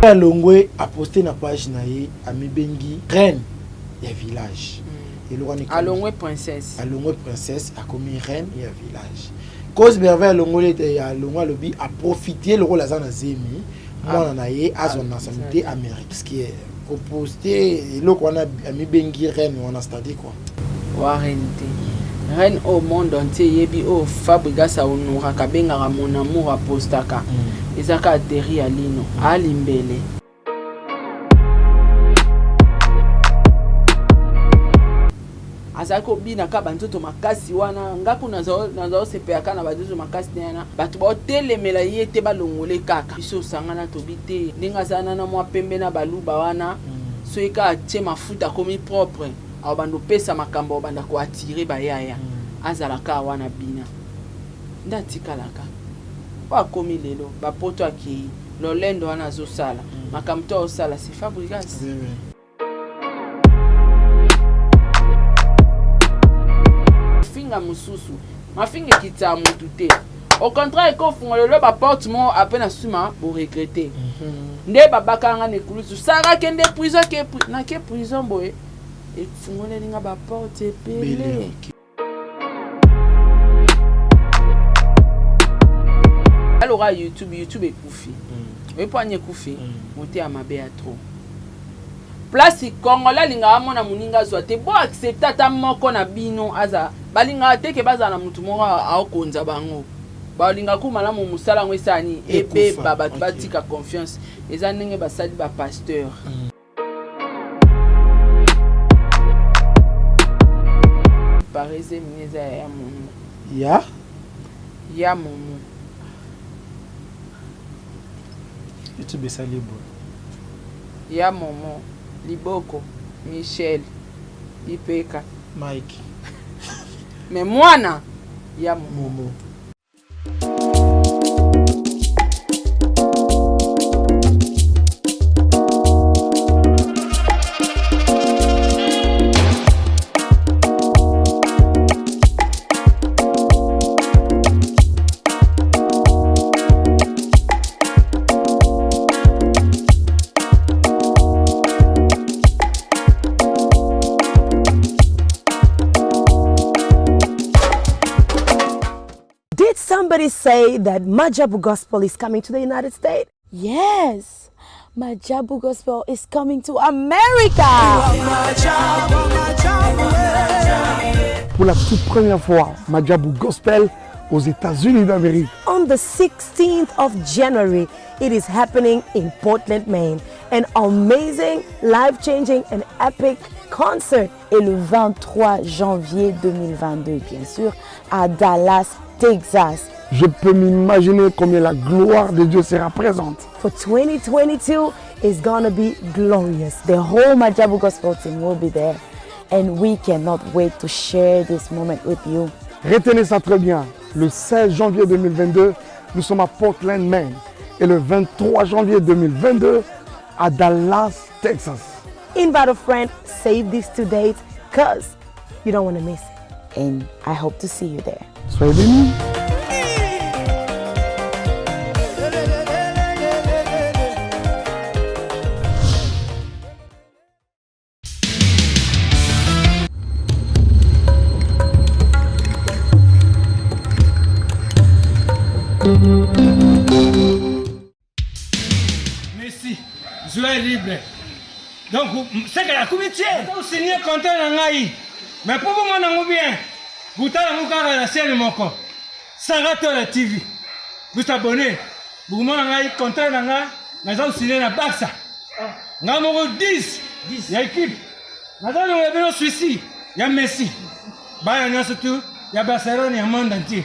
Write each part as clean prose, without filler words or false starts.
Alongwe aposte na page na ye, amibengi reine ya village. Eloko wana alongwe princesse, alongwe princesse, akomi reine ya village. Cause Merveille alongoli ete alongwe, alobi aprofite lokola aza na zemi, mwana na ye azwa nationalité amérique. Parce que koposte eloko wana amibengi reine wana, c'est-à-dire quoi? Wa reine te, reine au monde entier eyebi oyo Fabregas ahonoraka, abengaka mon amour, apostaka eza kaka Terry Alino alimbele. Azalaki kobina kaka banzoto makasi wana. Nga kuna nazosepela kaka na banzoto makasi te wana. Bato baotelemela ye te, balongole kaka. Biso osangana tobi te ndenge aza na mwa pembe na baluba wana. Soki kaka atie mafuta, akomi propre, akobanda opesa makambo, akobanda koattirer bayaya. Azala kaka wana bina nde atikalaka po akomi lelo bapoto, akei lolendo wana, azosala makambo to aosala, c'est Fabregas. Finga mosusu, mafinga ekitisa motu te, au contraire ekofungola lelo baporte moko ape na nsima boregretter. Nde babakanga nga na ekulusu, Sara kende prison, ke nake prison boye, efungoleli nga baporte ebele. Aloka YouTube, YouTube ekufi. Oyebi mpo ani ekufi? Motema mabe ya trop. Place congolais alingaka amona moninga azwa te, bo accepte ata moko na bino aza, balingaka te ke bazala na motu moko aokonza bango. Balingaka ku malamu mosala yango esala nini, ebeba, bato batika confiance. Eza ndenge basali bapasteur. Parese mini eza ya momo. Ya ya momo. YouTube esali boye. Ya momo liboko Michel Ipeka. Mike. Mais mwana ya momo, momo. Did somebody say that Majabu Gospel is coming to the United States? Yes, Majabu Gospel is coming to America. Pour la toute première fois, Majabu Gospel aux États-Unis d'Amérique. On the 16th of January, it is happening in Portland, Maine. An amazing, life-changing and epic concert. Et le 23 janvier 2022, bien sûr, à Dallas, Texas. Je peux m'imaginer combien la gloire de Dieu sera présente. For 2022 is gonna be glorious. The whole Majabu Gospel team will be there. And we cannot wait to share this moment with you. Retenez ça très bien. Le 16 janvier 2022, nous sommes à Portland, Maine. Et le 23 janvier 2022, à Dallas, Texas. Invite a friend, save these two dates, cause you don't want to miss it. And I hope to see you there. Soyez bénis. Messi, joueur libre. Donc, seke akomi tie osigné contrat na ngai, mais mpo bomona yango bien, botala yango kaka na chaîne moko, Saratola TV. Bosabone, bokomona ngai contrat na ngai naza kosigné na Barça, ngai moko 10 ya équipe. Naza longola bino souci ya Messi. Bana nyonso tu ya Barcelone ya monde entier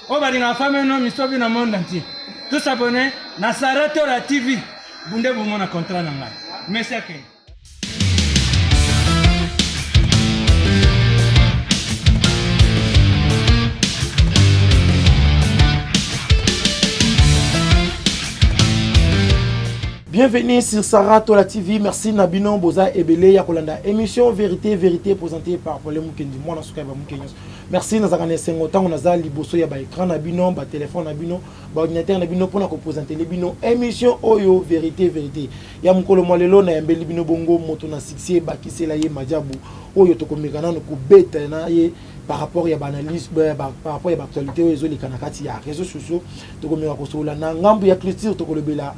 oyo balingaka fame no misobi na monde entier, tosabone na Saratola TV, bunde bomona contrat na ngai. Messi akende. Bienvenue sur Sarah Tola TV. Merci Nabino Boza Ebele ya kolanda émission Vérité Vérité présentée par Paul Mukendi. Moi, na suka ba Mukendi. Merci, nazalaka na esengo ntango naza liboso ya baécran na bino, batelefone na bino, baordinateur na bino mpona kopresentele bino émission oyo Vérité Vérité. Ya mokolo mwa lelo, nayambeli bino bongo moto na succès, bakisela ye Majabu, oyo tokomeka nano kobeta na ye par rapport ya baanalyse, par rapport ya baactualité oyo ezoleka na kati ya réseaux sociaux. Tokomeka kosolola na ngambu ya culture, tokolobela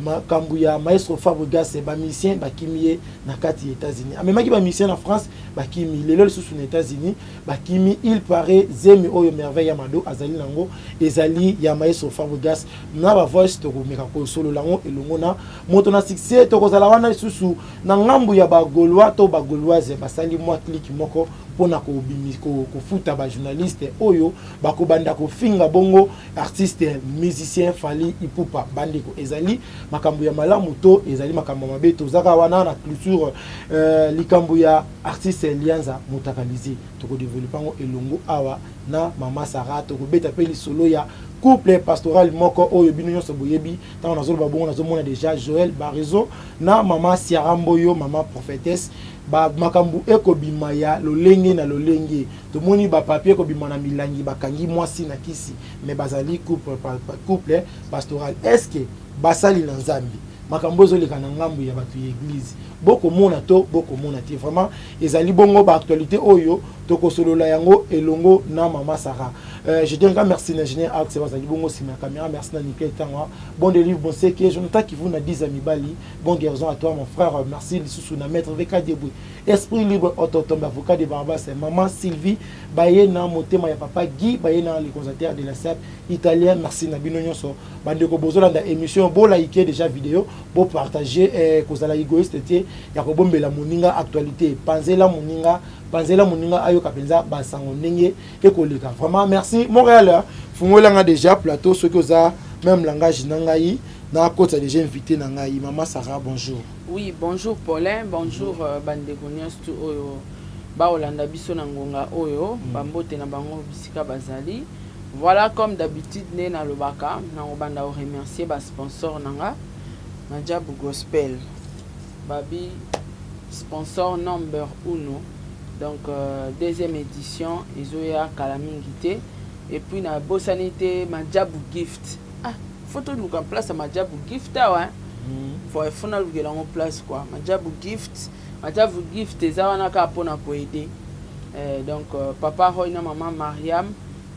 makambo ya maestro Fabregas. Bamusicien bakimi ye na kati ya États-Unis. Amemaki bamusicien na France, bakimi. Lelo lisusu na États-Unis bakimi. Il paraît zemi oyo Merveille ya Mado azali nango ezali ya maestro Fabregas. Na bavoice, tokomeka kosolola yango elongo na moto na succès. Tokozala wana lisusu na ngambu ya bagaulois to bagauloise, basali mwa clique moko mpona kofuta bajournaliste oyo bakobanda kofinga bongo artiste musicien Fally Ipupa. Bandeko, ezali makambo ya malamu to ezali makambo ya mabe? Tozaka wana na culture, likambo ya artiste Lianza Motakalize, tokodevelope yango elongo awa na mama Sara. Tokobeta mpe lisolo ya couple pastoral moko oyo bino nyonso boyebi. Ntango nazoloba bongo, nazomona déjà Joël Barezo na mama Siara Mboyo, mama prophétesse. Makambo ekobima ya lolenge na lolenge. Tomoni bapapier ekobima na milangi, bakangi mwasi na kisi, mais bazali couple pastoral. Est ce que basali na Nzambe, makambo ezoleka na ngambu ya bato ya église, bokomona to bokomona te? Vraiment, ezali bongo baactualité oyo tokosolola yango elongo na mama Sara. Je dirais merci na ingénieur Alex, bazali bongo nsima ya caméra. Merci na Nickel Tangwa, bon délivre, bon seke Jonathan Kivu na 10 mibali. Bon guérison à toi, mon frère. Merci lisusu na maître VK Deboué, esprit libre, Ototombe, avocat de Barbas, maman Sylvie baye na motema ya papa Guy baye na le conservateur de la SAP italien. Merci na bino nyonso, bandeko bozolanda émission. Bolike déjà vidéo, bopartage. Kozala égoïste te ya kobombela moninga actualité. Panzela moninga, panzela moninga, ayoka mpenza basango ndenge ekoleka. Vraiment merci. Montréal, fungolanga déjà plateau. Soki oza même langage na ngai, nakota déjà invité na ngai, mama Sara. Bonjour. Oui, bonjour Paulin, bonjour bandeko nyonso oyo baolanda biso na ngonga oyo. Bambote na bango bisika bazali. Voilà, comme d'habitude nde nalobaka, nakobanda koremercier basponsor na nga, Majabu Gospel, babi sponsor number uno. Donc deuxième édition ezoya kala mingi te. Et puis nabosani te Majabu Gift. Ah, faut toluka place ya Majabu Gift awa. Faut nalukela yango place quoi. Majabu Gift, Majabu Gift eza wana kaka mpona koaider. Donc papa Roy na mama Mariam,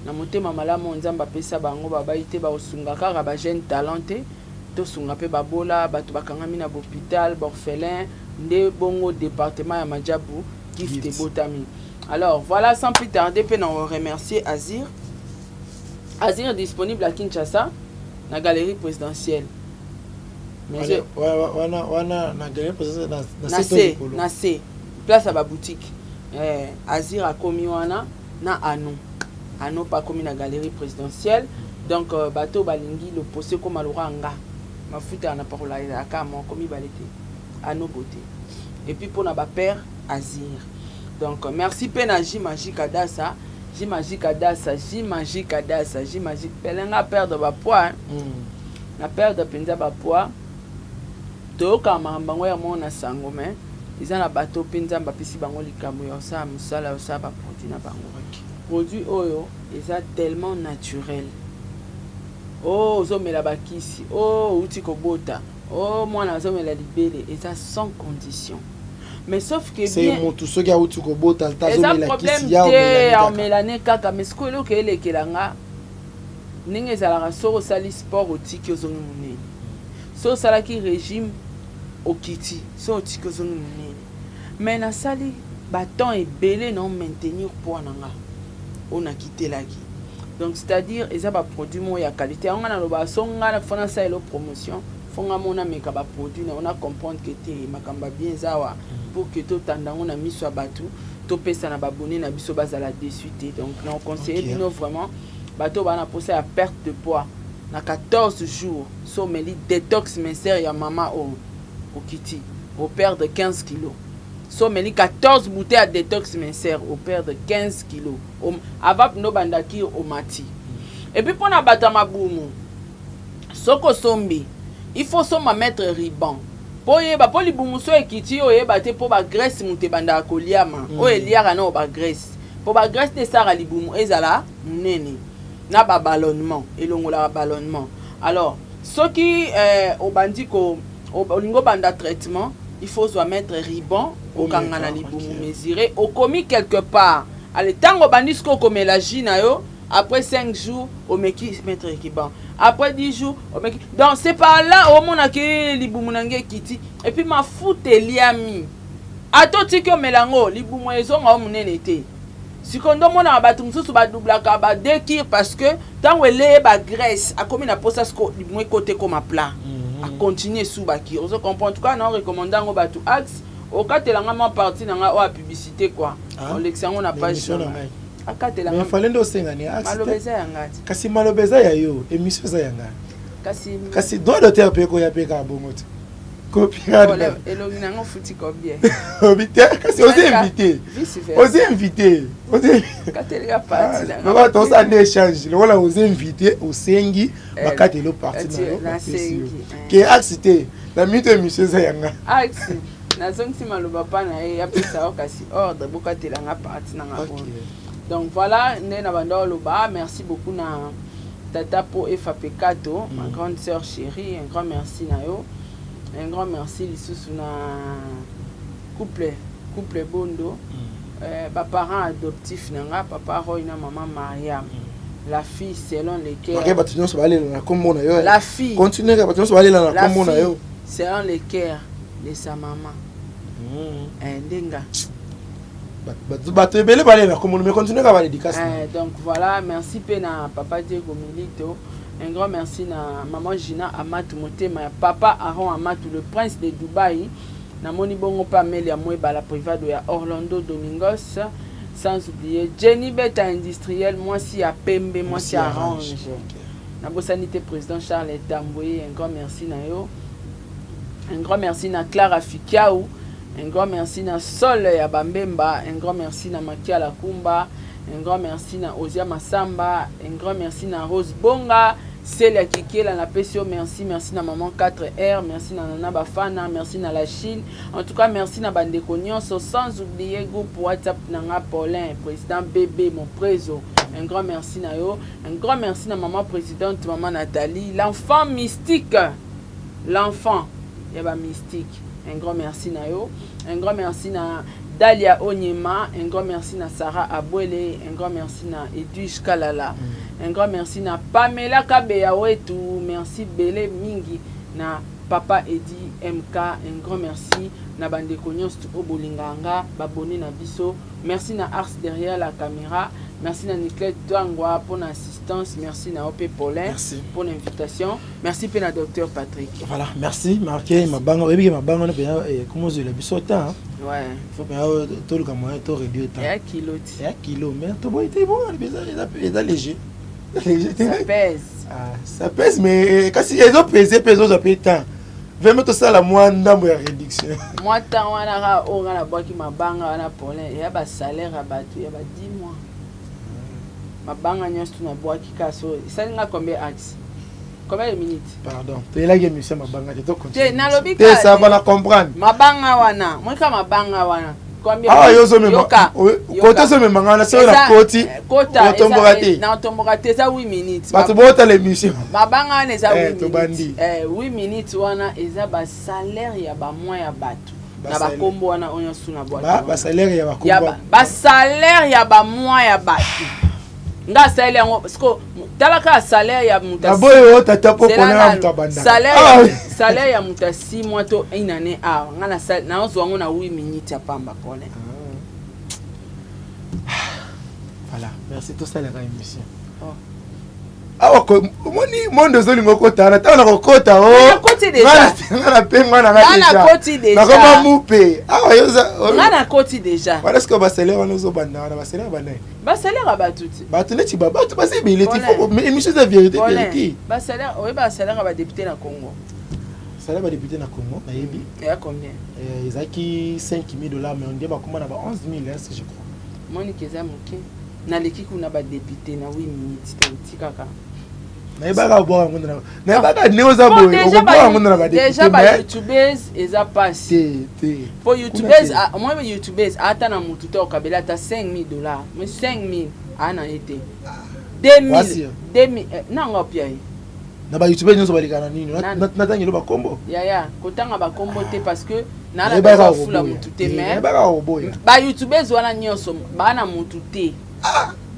na motema malamu Nzambe apesa bango, babai te bakosunga kaka bajeune talent te, tosunga mpe babola, bato bakangami na bahôpital, baorphelin. Nde bongo département ya Majabu Gift ebotami. Alors voilà, sans plus tarder mpe na remercier Azir. Azir disponible à Kinshasa na galerie présidentielle. Wana na galerie présidentielle? Na se, na se place ya baboutique. Azir akomi wana na ano ano mpe akomi na galerie présidentielle. Donc bato balingi lopose ekóma lokwa nga mafuta ya na parola, ezalaka moko mibale te, ano beauté. Et puis mpona bapère, Azir. Donc merci mpe na J Magique Adasa, J Magique Adasa, J Magique Adasa, J Magique pelenga perdre bapoids. Na perdre mpenza bapoids. Toyokaka makambo yango ya moko na sango, mais eza na bato mpe Nzambe apesi bango likambo ya kosala mosala ya kosala baproduit na bango. Produit oyo eza tellement naturel. O ozomela bakisi, o outi kobota, o mwana azomela libele, eza sans condition. Mais sauf que c'est motu soki auti kobota. Eza problème te, aomela ne kaka. Mais sikoyo eloko elekela nga ndenge ezalaka, soki osali sport otiki, ozongi monene. Soki osalaki régime okiti, soki otiki, ozongi monene. Mais nasali batemps ebele na maintenir poids na nga oyo nakitelaki. Donc c'est-à-dire eza baproduit moko ya qualité. Yango nga nalobaka, so nga faut nasalela promotion, faut nga mona meka baproduit na ona comprendre ke te, makambo ya bien eza awa, pour que totanda yango na miso ya bato, topesa na babone na biso, bazala déçu te. Donc na conseille bino vraiment, bato baa na mposa ya perte de poids na 14 jours, so omeli détox minceur ya mama oyo, okiti, operdre 15 kilos. So omeli 14 bouteille ya détox minceur, operdre 15 kilos avant mpino obandaki omati. Et puis mpona bato ya mabumu, soki osombi, il faut osomba mètre ruban mpo oyeba, mpo libumu so ekiti, oyeba te, mpo bagraisse moto ebandaka koliama. Oyo eliaka nao bagraisse. Po ba graisse nde esalaka libumu ezala munene na ba ballonnement, elongolaka ballonnement. Alors soki eh, obandi ko olingi obanda traitement, il faut ozwa mettre ruban okanga na libumu mesurer, okomi quelque part. Allez, tango obandi sikoyo komela jus na yo, après 5 jours omeki mettre ruban, après 10 jours omeki. Donc c'est par là omona ke libumu na ngai ekiti et puis mafuta eliami. Ata otiki omela yango, libumu ezonga yo munene te. Sikoyo nde omonaka batu mosusu ba doublaka ba deux cures parce que tango eleye ba graisse akomi na posa sikoyo libumu ekota ekoma plat. A continuer sous ba cures. Ozo comprendre? En tout cas nao recommander yango batu axe okatela nga mwa partie na nga oyo ya publicité quoi. Ah, Olekisa yango na mais page émission na na nga. ngai. Akatela Mais nga. fallait nde osenga ni axe Maloba te. eza ya nga te. Kasi maloba eza ya yo, émission eza ya nga. Kasi Kasi droit d'auteur pe ekoya pe kaka bongo te. Copyright. Elongi na ngo futi combien? Obi te, kasi oza invité. Oza invité. Oza katelika parti na. Lokola tosala nde échange, lokola oza invité, osengi bakateli yo parti na yo, bapesi yo. Ke axe te, na minute émission eza ya nga. Axe, nazongisi maloba pa na ye, apesa yo kasi ordre bokatela nga parti na nga. Donc voilà, nde na banda oloba, merci beaucoup na Tata Po Efa Pekato, ma grande sœur chérie, un grand merci na yo. Un grand merci lisusu na couple couple Bondo, ba parents adoptifs na nga, papa Roy na maman Mariam. La fille selon le cœur. Marke bato nyonso balela na kombo na yo. La fille. Continue bato nyonso balela na La kombo na fille yo. selon le cœur de sa maman. Ndenga. Bato ebele balela na kombo, mais continue kaka ba dédicace. Donc voilà, merci pe na papa Diego Milito. Un grand merci na maman Gina Amatu Motema ya papa Aaron Amatu le prince de Dubaï. Namoni bongo pa Amelia Mweba la privado ya Orlando Domingos, sans oublier Jenny Beta industriel mwasi ya pembe mwasi ya orange. Nabosani te président Charles Tambwe, un grand merci na yo. Un grand merci na Clara Fikiau, un grand merci na Sol ya Bambemba, un grand merci na Makiala Kumba, un grand merci na Ozia Masamba, un grand merci na Rose Bonga, Celia Kikela na pesio merci, merci na maman 4R, merci na Nana Bafana, merci na la Chine. En tout cas merci na bandeko nyonso, sans oublier groupe WhatsApp nanga Paulin, président bébé mon préso. Un grand merci na yo, un grand merci na maman présidente maman Nathalie, l'enfant mystique. L'enfant ya ba mystique. Un grand merci na yo. Un grand merci na Dalia Onyema, un grand merci na Sarah Abwele, un grand merci na Edwige Kalala. Un grand merci na Pamela Kabeya wetu, merci Bele mingi na Papa Eddy MK, un grand merci na bandeko nyonso oyo bolingaka nga, babone na biso. Merci na Ars derrière la caméra, merci na Niclette Twangwa pour l'assistance, merci na OP Paulin Merci. pour l'invitation. Merci pe na docteur Patrick. Voilà, merci Marqué Mabanga. Oyebi ke Mabanga no pena comment ozwela biso temps, hein? Ouais. Faut pena toluka moyen to réduire temps. Ya kilo ti. Ya kilo, mais to boyi te bon, eza eza eza léger. Léger te. Ça pèse. Ah, ça pèse mais kasi ezo peser pe ezo pe temps. Vraiment tosala mwa ndambo ya réduction. Mwa temps wana ka oyo nga nabwaki mabanga wana Paulin, ya ba salaire ya bato ya ba 10 mois. Mabanga nyonso tu nabwaki kasi esali nga combien axe? Combien de minutes? Pardon, toyelaki émission mabanga te, to continue. Te, nalobi Te, ka ça va la comprendre. Mabanga wana, moika mabanga wana. Combien? Ah, yo zo mema. Yoka. Kote zo mema ngana se na koti. Kota, Otomboka te. Na otomboka te, eza 8 minutes. Bato bota l'émission. Mabanga wana eza 8 minutes. Tobandi. 8 minutes wana eza ba salaire ya ba mois ya bato. Na ba kombo wana oyo nyonso na bwaki wana. Ba salaire ya ba kombo. Ba salaire ya ba mois ya bato. Nga salaire yango parce que tala ka salaire ya muta. Na boyo tata po pona ya muta banda. Salaire salaire ya muta 6 mois to une année ah nga na salaire na zo yango na 8 minutes ya pamba pole. Voilà, merci to salaire émission. Oh. Awa ko omoni monde ozolinga okota wana ntango nakokota o Nakoti déjà. nga napengwa na nga Nga nakoti déjà. Nakoma mupe awa yo oza Nga nakoti déjà. Wana sikoyo basalaire wana ozobanda wana basalaire banaye Ba salaire ya bato ti. Bato neti ba bato baza ebele ti, Paulin. faut mais émission eza vérité, Paulin, vérité. Ba salaire, oyeba ba salaire ya ba député na Congo. Salaire ba député na Congo, nayebi. Eya combien? Ezalaki 5000 $, mais on dirait bakoma na ba 11 000, hein, si je crois. Monique eza moke. Naleki kuna ba député na 8 minutes, donc tikaka. Nayebaka obwaka yango na nayebaka ndenge oza boye okobwaka yango na badéputé. Ba youtubers eza pasi. Te te. Po youtubers, moi youtubers ata na mutu te okabela ata 5000 $, mais 5000 aa na ye te, 2000, 2000 nanga opia ye. Na bayoutubers nyonso baleka na nini, natangelo bakombo? Yaya, kotanga bakombo te, parce que nana fula mutu te, mais bayoutubers wana nyonso baa na mutu te,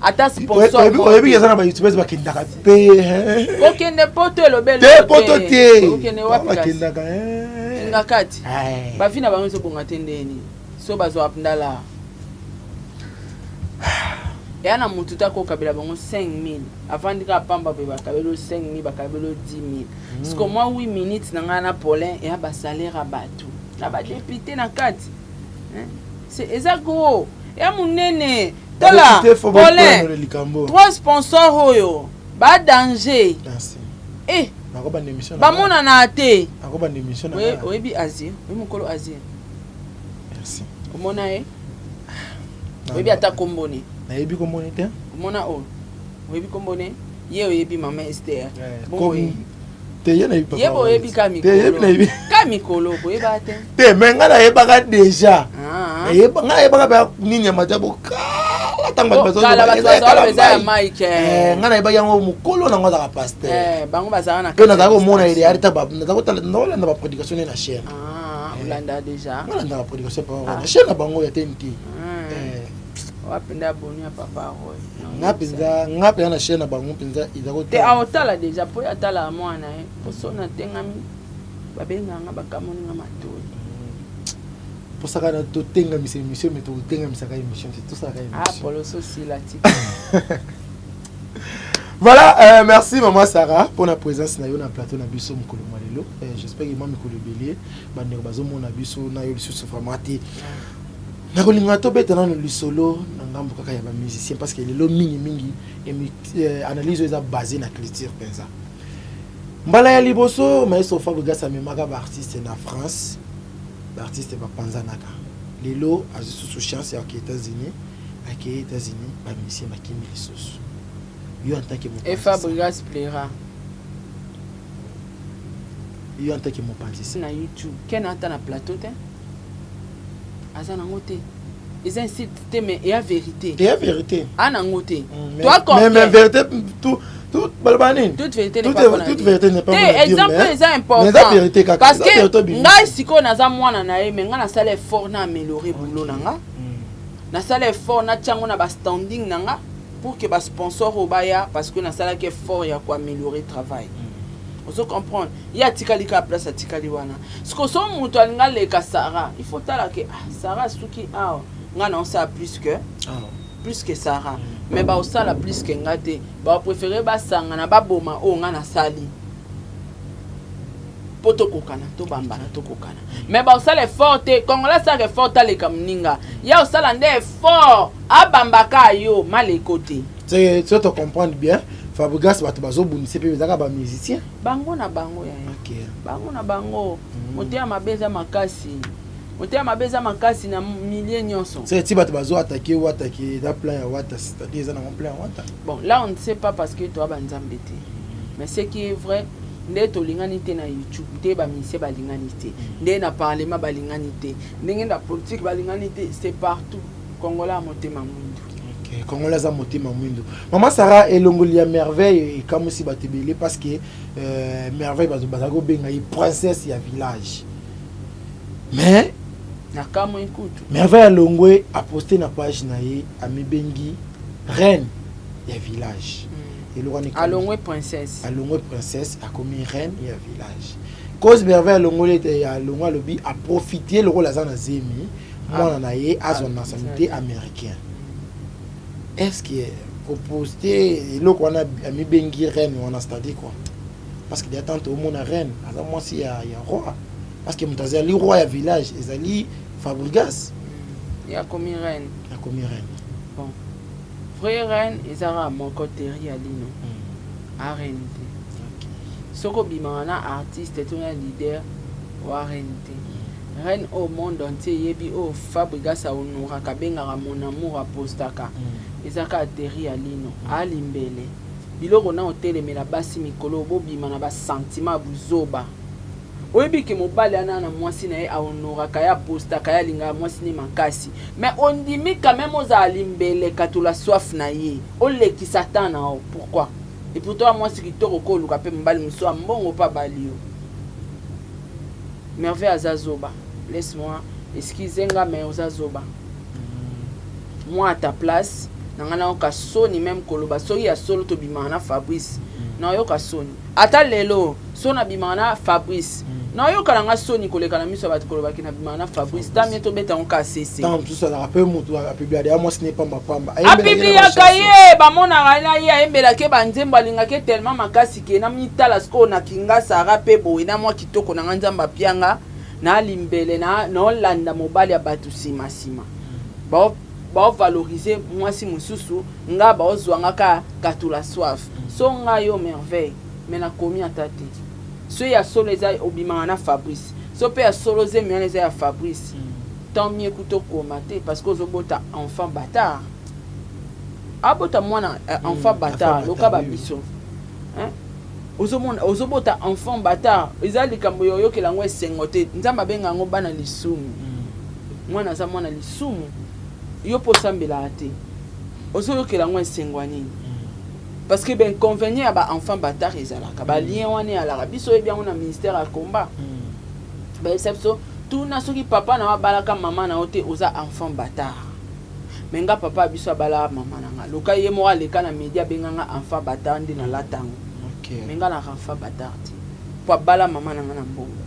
ata sponsor. Oyebi eza na bayoutubers bakendaka mpe. Kokende poto elobele. Te, poto te. Okende wapi? Bakendaka. Kinga kati bavi na bango ezobonga te. Ndeni so bazwa ndala eya na motu te akokabela bango 5000, avandi kaka pamba boye, bakabeli 5000, bakabeli 10 000. Siko mwa 8 minutes na ngai na Paulin eya basalaire ya bato na badéputé na kati. Eza gros, eya monene. Tala Paulin, trois sponsors oyo badanger e bamonana te. Oyebi Azir, oyebi mokolo Azir, omona ye, oyebi ata kombone? Nayebi kombone te. Omona oyo, oyebi kombone ye, oyebi mama Ester? Te, ye nayebi. Ye boyebi ka mikolo, ka mikolo boyeba te. Te, mais ngai nayebaka déjà, ngai nayebaka mpe nini ya madiabo kala, ntango bato ya Mike. Ngai nayebaki yango mokolo nango azalaka pasteur. Bango bazalaka na Mpe nazalaki komona réalité, nazalaki baprédication ne na chaîne. Olanda déjà? Ngai landaka prédication na chaîne na bango ya TNT. Wapi nde aboni ya papa Roy? Nga mpenza na chaîne na bango mpenza eza. Te, aotala déjà mpo ye atalaka mwana ye, mpo so natengami babenganga, bakamoninga matoi. Mposaka na totengamisa émission, mais totengamisaka émission te, tosalaka émission. Polo sosila ti. Voilà, merci maman Sarah pour la présence na yo na plateau na biso mokolo mwa lelo. J'espère que mwa mikolo ebele bandeko bazomona biso na yo lisusu vraiment te. Nakolinga tobeta nano lisolo na ngambo kaka ya bamusicien, parce que lelo mingimingi analyse oyo eza basé na culture mpenza. Mbala ya liboso maestro Fabregas amemaka baartiste na France, baartiste bapanzanaka. Lelo azwi susu chance ya ke États-Unis, akei États-Unis, bamusicien bakimi lisusu. Yo en tant que Et Fabregas plaira. Yo en tant que mopanzi na YouTube, ken ata na plateau te, aza nango te. Eza insulte te, mais eya vérité. Eya vérité. A nango te. Mais vérité tout tout baloba nini? Toute vérité n'est pas bonne. Toute vérité n'est pas bonne. Te, exemple eza important. Eza vérité kaka. Parce que ngai sikoyo naza mwana na ye, mais ngai nasala effort na améliorer boulot na nga, nasala effort natia yango na bastanding na nga pour que basponsor oyo baya, parce que nasalaki effort ya koaméliorer travail. Ozo comprendre? Ye atikali kaka place atikali wana. Siko so moto alingi aleka Sara, il faut tala ke ah, Sara asuki awa, ngai naosala plus que Sara, mais baosala plus que nga te. Bapréféré basangana baboma oyo ngai nasali mpo tokokana, tobambana, tokokana, mais baosala effort te. Congolais asalaka effort te aleka moninga. Ye osala nde effort abambaka yo maleko te. So to comprendre bien, Fabregas bato bazobundisa mpe ezaka bamusicien. Bango na bango, yaya. Bango na bango. Motema mabe eza makasi, motema mabe eza makasi na milieu nyonso. Ti bato bazo attaquer Wata ke eza plan ya Wata, c'est-à-dire eza nango plan ya Wata? Bon, là on ne sait pas, parce que toa banzambe te. Mais ce qui est vrai, nde tolingani te na YouTube, nde bamusicien balingani te, nde na parlement balingani te, ndenge na politique balingani te. C'est partout, Congolais ya motema mwindu. Okay, Congolais aza motema mwindu. Mama Sara, elongoli ya Merveille ekamwisi bato ebele, parce que Merveille bato bazalaki kobenga ye princesse ya village, mais Nakamwi kutu. Merveille alongwe, aposte na page na ye, amibengi reine ya village. Eloko wana Alongwe princesse. Alongwe princesse, akomi reine ya village. Cause Merveille alongoli ete alongwe, alobi aprofite lokola aza na zemi, mwana na ye azwa nationalité américain. Est ce que koposte eloko wana amibengi reine wana, c'est-à-dire quoi? Parce que déjà tante omona reine aza mwasi ya roi, parce que moto azali roi ya village ezali Fabregas. Ye akomi reine. Akomi reine. Bon, vraie reine eza kaka moko, Teri ya lino. Areine te. Soki obimaka na artiste to na leader, oa reine te. Reine oyo monde entier eyebi, oyo Fabregas ahonoraka, abengaka mon amour, apostaka, eza kaka Teri ya lino, alimbele. Biloko nao telemela basi mikolo oyo bobima na ba sentiment ya buzoba. Oyebi ke mobali ana na mwasi na ye a honoraka ye a postaka ye alingaka mwasi ne makasi mais ondimi quand meme ozala limbele katula soif na ye olekisa temps na yo pourquoi? Et pourtant oza mwasi kitoko oko luka pe mobali mosusu ya mbongo pe abali yo. Merveille aza zoba laisse moi excuse nga mais oza zoba. Moi à ta place na nga nayoka soni meme koloba soki ya solo tobimaka na Fabrice nayoka soni ata lelo so nabimaka na Fabrice nayoka na nga soni koleka na miso ya bato koloba ke nabimaka na Fabrice ta mie tobeta yango ka sese. Ntango mosusu azalaka mpe moto apubliaka deja mwasi ne pamba pamba apubliaka ye bamonaka na ye ayembelaka ye banzembo alingaka ye tellement makasi ke na mitala sikoyo na kingasara mpe boye na mwa kitoko na nga Nzambe apianga na limbele na naolanda mobali ya bato sima sima bao bao valoriser mwasi mosusu nga baozwa nga ka katula soif so nga yo merveille mais nakomi ata te so ya solo eza obimaka na Fabrice so pe ya solo zemi wana eza ya Fabrice tant mieux kutu okoma te parce que ozobota enfant batard abota mwana enfant batard loka ba biso hein Ozomona ozobota enfant batard eza likambo ya oyokela yango esengo te nzambe abenga yango bana lisumu mwana aza mwana lisumu yo pe osambelaka te ozoyokela yango esengo ya nini parce que ba inconvenient ya ba enfant batard ezalaka ba lien wana eyalaka biso oyebi yango na ministère ya combat bayebisa biso tuna soki papa na yo abalaka mama na yo te oza enfant batard Mais nga papa biso abala maman na nga loka ye moko aleka na media abenga nga enfant batard nde na lata yango okay. Mais nga na enfant batard te po abala maman na nga na mbongo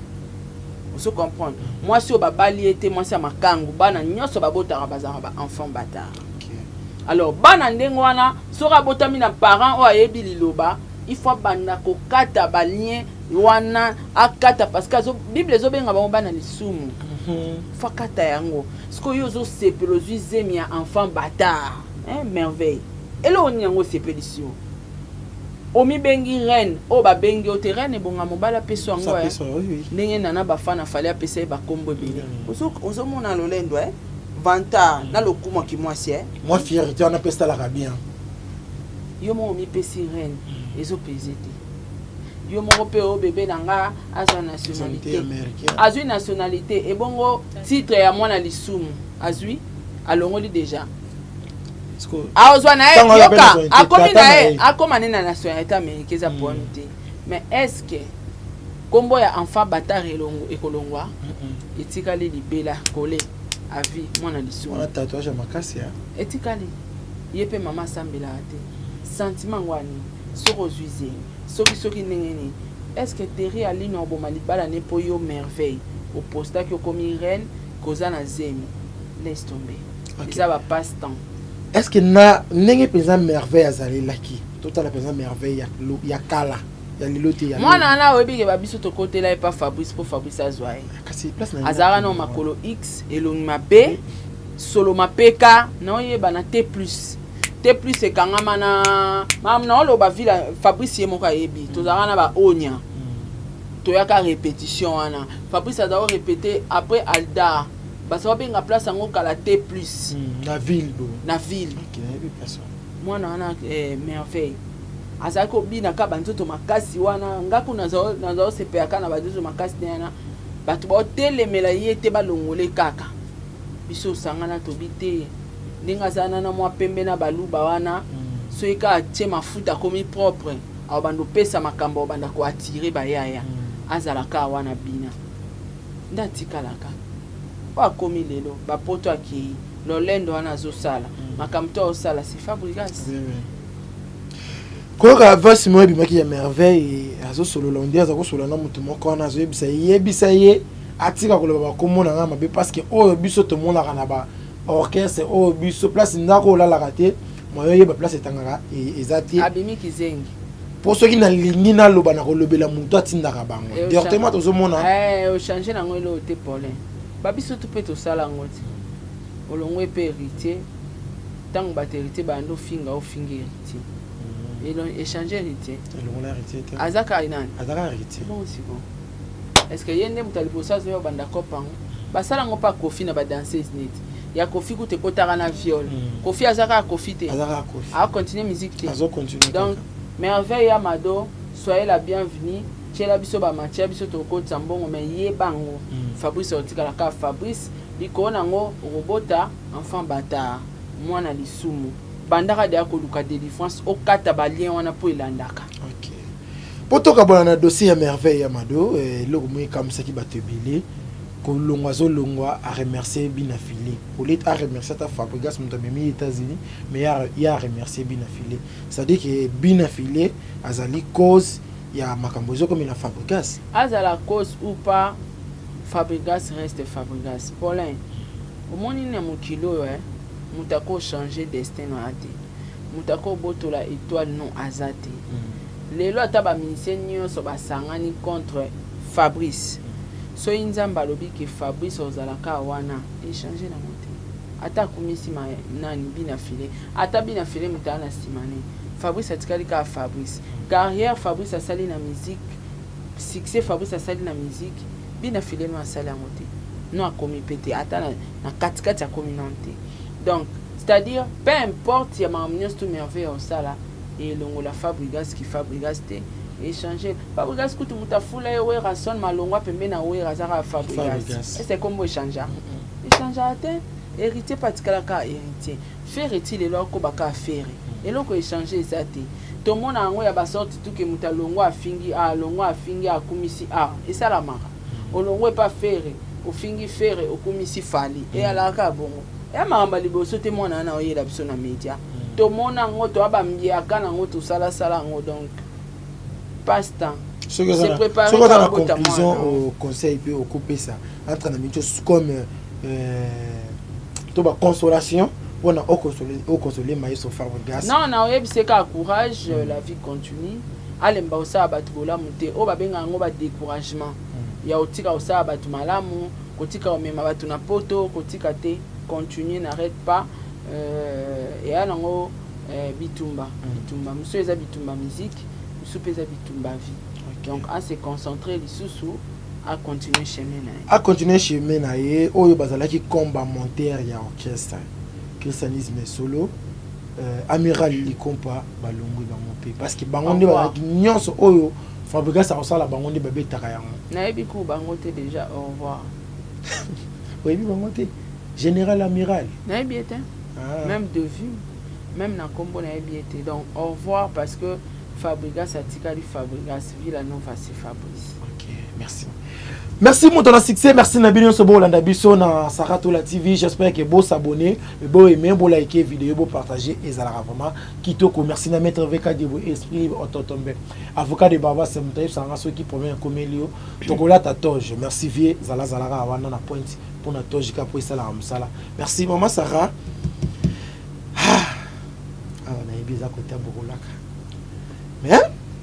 ozo comprendre mwasi oyo babali ye te mwasi ya makangu bana nyonso babotaka bazalaka ba enfant batard okay. Alors bana ndenge wana soki abotami na parent oyo ayebi liloba il faut abanda kokata ba lien wana akata parce que bible ezobenga bango bana lisumu mm -hmm. faut akata yango Sikoyo yo ozo sepela ozui zemi ya enfant batard hein merveille eloko nini yango esepelisi yo omibengi reine oyo babengi yo te reine ebonga mobali apesa yango eh. Ndenge nana bafana fale apesa ye bakombo ebele ozomona lolendo eh vantard na lokumu ya kimwasi eh mwa fierté wana mpe esalaka bien yo moko omipesi reine ezopese te yo moko pe o bebe na nga azwa nationalité azwi nationalité ebongo titre ya mwana lisumu azwi alongoli deja azwa na ye yoka akomi na ye akoma ne na nationalité américain eza problème te mais est ce que kombo ya enfant batard elongo ekolongwa etikali libela kole à vie mwana lisumu wana tatouage ya makasi ya etikali ye pe mama asambelaka te sentiment ngo ani soki ozwi zemi soki soki ndenge nini est ce que Terry Alino aboma libala ne po yo merveille o postaki okomi reine koza na zemi laisse tomber okay. Eza ba passe temps. Est ce que na ndenge penza merveille azalelaki totala penza merveille ya, ya kala ya lelo te ya mwana wana oyebi ke babiso tokotela ye pa Fabrice po Fabrice azwa ye kasi place na azalaka na makolo x elongi mabe solo mapeka na oyebana te plus te plus ekangama na makambo na oloba vila Fabrice ye moko ayebi tozalaka na ba onya toyaka repetition wana Fabrice aza répéter après Alda baza babenga place yango kala te plus na ville bo na ville okay, nayebi place mwana wana eh, merveille azalaki kobina ka banzoto makasi wana nga kuna naza osepela kaka na banzoto makasi na yana bato baotelemela ye te balongole kaka biso osangana tobi te ndenge aza na na mwa pembe na baluba wana mm. soki kaka atie mafuta akomi propre akobanda opesa makambo akobanda koatire bayaya mm. azala kaka wana bina nde atikalaka oyo akomi lelo bapoto akei lolendo wana azosala mm. makambo to azosala c'est Fabregas oui, oui. Koyoka voice moko ebimaki ya merveille azosolola onde aza kosolola na moto moko wana azoyebisa ye yebisa ye atika koloba bakombo na ngai mabe parce que oyo biso tomonaka na ba orchestre oyo biso place ndako olalaka te moyen oyeba place etangaka eza te abimi kizengi mpo soki nalingi naloba nakolobela moto atindaka bango eh, directement tozomona eh, ochange nango eloko te paulin babiso tu mpe tosala yango te olongwe mpe héritier ntango bato héritier banda ofinga ofinga héritier mm. échange héritier aza kaka nani bon sikoyo est ce que ye nde moto ya liboso azoya obanda cope yango basala yango mpa kofi na badanseuse neti ya kofi kutu ekotaka na viol mm. Kofi aza kaka kofi te akocontinue musique te donc. Merveille ya Mado, soyez la bienvenue. Tiela biso ba matière biso tokotisa mbongo mais yeba yango. Fabrice otikala kaka Fabrice, likolo nango okobota enfant bâtard, mwana lisumu. Bandaka deja koluka delivrance okata ba lien wana po elandaka. Ok. Po tokabwana na dossier ya Merveille ya Mado, eloko moko ekamwisaki bato ebele, kolongwa azolongwa a remercier Bina Filet. Au lieu a remercier ata Fabregas moto amemi ye Etats-Unis, mais ye a remercier Bina Filet. C'est-à-dire que Bina Filet azali cause ya makambo ezokomela Fabregas. Azala cause ou pas, Fabregas reste Fabregas. Paulin, omoni na mokili oyo eh, moto ako changer destin na yo te. Moto ako botola etoile no aza te. Lelo ata ba musiciens nionso basangani contre Fabrice, soki Nzambe alobi que Fabrice ozala kaka wana, e changer nango te. Ata akumisi ma nani Bina Filet, ata Bina Filet moto aza na sima ne, Fabrice atikali kaka Fabrice. Carrière Fabrice asali na musique, succès Fabrice asali na musique, Bina Filet no asali yango te. No akomi pe te, ata na, na kati kati akomi nanu te. Donc, c'est à dire peu importe ya makambo nionso tout Merveille osala, elongola Fabrigas ki Fabrigas te, echanger. Fabrigas kutu moto afula ye Werrason malongwa pembeni na Werra aza kaka Fabrigas. Est ce que kombo echangea? Echangea te. Heritier pe atikala kaka Heritier. Ferre ti lelo akoba kaka Ferre. Eloko echanger eza te. Tomona yango ya ba sorte tout que moto alongwa afingi a alongwa afingi a akumisi a. Esalamaka. Olongwa epa Ferre, ofingi Ferre, okumisi Fally. Eyalaka kaka bongo. Eya makambo ya liboso te mwana wana oyela biso na media. Tomona yango, toa ba mbiaka na yango, tosala sala yango donc passe temps. Soki oza Se preparer soki oza na kaka bota conclusion mwana. au conseil pe okopesa entre na minute comme to ba consolation pona o consoler o consoler maestro Fabregas. Non, na oyebise kaka courage, la vie continue. Alemba kosala bato bolamu te. Oyo babengaka yango ba decouragement. Ya kotika kosala bato malamu, kotika komema bato na poto, kotika te. Continue, n'arrête pas. Eya nango bitumba, bitumba. Mosusu eza bitumba musique, mosusu pe eza bitumba vie. Donc a se concentrer lisusu, a continuer chemin na ye. A continuer chemin na ye, oyo bazalaki comme ba monteur ya orchestre christianisme solo, amiral Likompa balongwe bango pe parce que bango nde bazalaki nyonso oyo Fabregas akosala bango nde babetaka yango. Nayebi ku bango te dejà au revoir. Oyebi bango te? General amiral. Nayebi ye te. Meme de vue, meme na kombo nayebi ye te. Donc au revoir parce que Fabregas atikali Fabregas, Villa Nova c'est Fabrice. Ok, merci. Merci moto na succès, merci na bino nyonso bolanda biso na Sarah Tola TV. J'espère que bo s'abonner, bo aimer, bo liker vidéo, bo partager ezalaka vraiment kitoko. Merci na maître VK Diebo Esprit Libre Ototombe. Avocat de Barbas Mutaïb Sanga soki problème ekomeli yo, tokolata toge. Merci vieux, zala zalaka wana na pointe pour na toge ka po esalaka mosala. Merci maman Sarah. Ah, awa nayebi eza kota bokolaka. Mais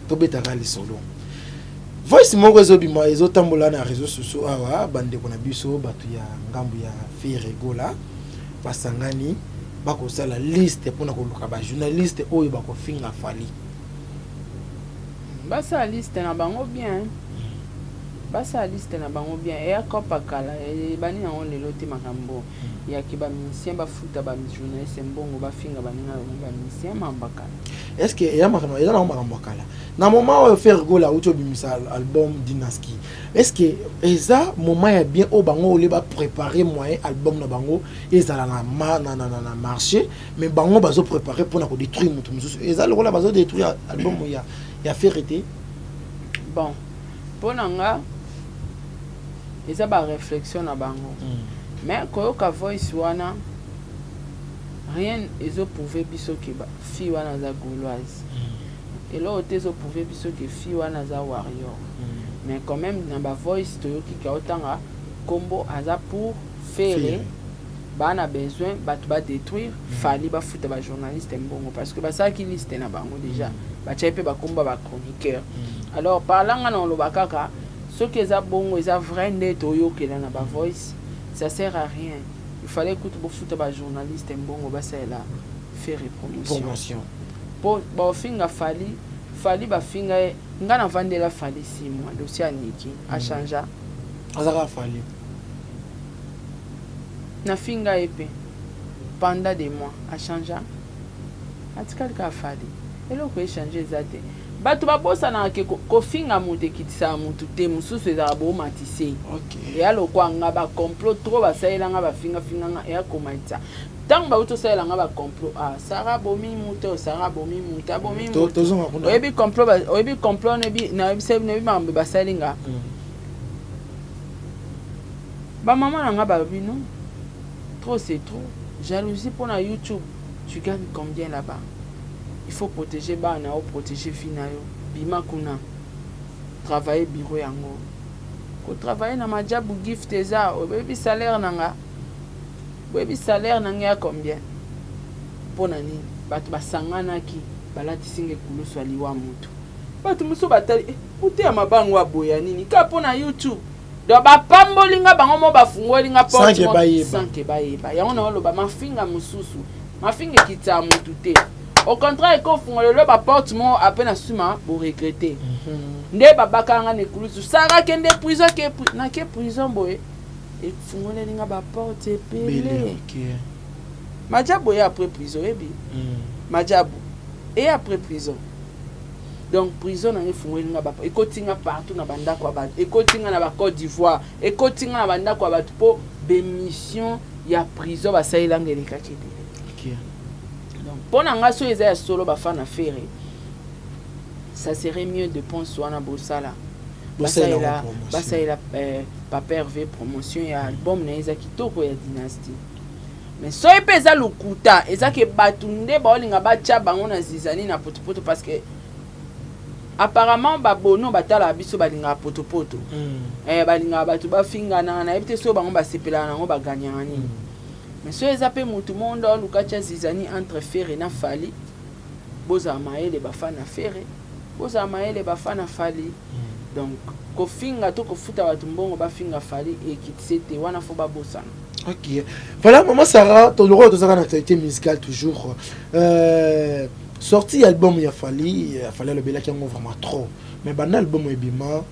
tobetaka lisolo. Voice moko ezobima ezotambola na réseaux sociaux awa, bandeko na biso bato ya ngambo ya Ferre Gola basangani bakosala liste mpona koluka ba journaliste oyo bakofinga Fally. Basala liste na bango bien. Basala liste na bango bien. Eya copa kala ebandi nango lelo te makambo ya ke ba musiciens bafuta ba journaliste mbongo bafinga baninga bango ba musiciens makambo ya kala. Est-ce que eya makambo eza nango makambo ya kala? Na moment oyo Ferre Gola auti obimisa album Dynastie, est-ce que eza moment ya bien oyo bango ole ba préparer moyen album na bango ezala na ma, na, na, na, na marché, mais bango bazo préparer mpona ko détruire moto mosusu, eza lokola bazo détruire album ya Ferre te? Bon, mpo na nga eza ba réflexion na bango. Mais koyoka voice wana rien ezo prouver biso ke ba fille wana aza gauloise. Eloko te ezo prouver biso ke fille wana aza warrior. Mais quand même na ba voice toyoki ke aotanga kombo aza pour Ferre, ba na besoin bato ba détruire Fally, bafuta ba journaliste mbongo parce que basalaki liste na bango déjà, batiaki pe bakombo ba chroniqueur. Alors par là nga na oloba kaka soki eza bongo eza vrai nde toyokela na ba voice, ça sert à rien. Il fallait kutu bofuta ba journaliste mbongo basalela Ferre promotion. Promotion. Po baofinga Fally, Fally bafinga ye, nga na vandela Fally 6 mois, dossier ya Nicky a changea. Azaka Fally. Nafinga ye pe pendant des mois, a changea. Atikali kaka Fally. Eloko echange eza te. Bato babosanaka ke kofinga moto ekitisaka motu te, mosusu ezalaka bomatise. Eya lokwa nga bacomplot trop basalela nga, bafingafinga nga, eya komatisa. Ntango bauti osalela nga bacomplot, ah, Sara abomi moto, Sara abomi moto, abomi moto. Oyebi complot, oyebi complot, nayebi makambo basali nga. Bamama na nga balobi non, trop c'est trop, jalousie mpona YouTube. Tu gagnes combien là-bas? Il faut protéger bana na yo, protéger vie na yo. Bima kuna, travailler bureau yango, kotravailler na Majabu Gift eza. Oyebi salaire na nga? Boyebi salaire na nga ya combien? Mpo na nini bato basanganaki, balatisi nga ekulusu ya liwa? Mutu bato mosusu batali, eh, moto ya mabango aboya nini kaka mpo na YouTube. Donc bapamboli nga, bango mo bafungoli nga porte sans que bayeba yango. Na oloba mafinga mosusu, mafinga ekitisa motu te, au contraire, ekofungola lelo baporte moko, ape na nsima boregretter. Nde babakaka nga na ekulusu, Sara kende prison, ke nake prison boye, efungoleli nga baporte ebele. Majabu eye après prison, oyebi majabu eye après prison. Donc prison nanga efungoli nga bapo, ekoti nga partout na bandako ya bato, ekoti nga na bacôte d'Ivoire, ekoti nga na bandako ya bato, mpo bémission ya prison basalelanga elekaki ebele. Donc mpo na nga, so eza ya solo, bafana Ferre, ça serait mieux dépense wana bosala, basalela Papa Hervé promotion ya album na ye, eza kitoko, ya Dynastie. Mais soki mpe eza lokuta, eza ke bato nde baolinga batya bango na zizani na potopoto, parce que apparemment babono batalaka biso, balingaka potopoto. Balingaka bato bafingana. Nayebi te soki bango basepelaka nango, baganyaka nini. Mais soki eza mpe motu moko nde aoluka tya zizani entre Ferre na Fally, bozala mayele bafana Ferre, bozala mayele bafana Fally. Donc kofinga to kofuta bato mbongo bafinga Fally ekitise te, wana fo babosana. Ok, voilà, maman Sarah, tolokola tozalaka na actualité musicale toujours. Sorti album ya Fally, Fally alobelaki yango vraiment trop, mais banda album ebima,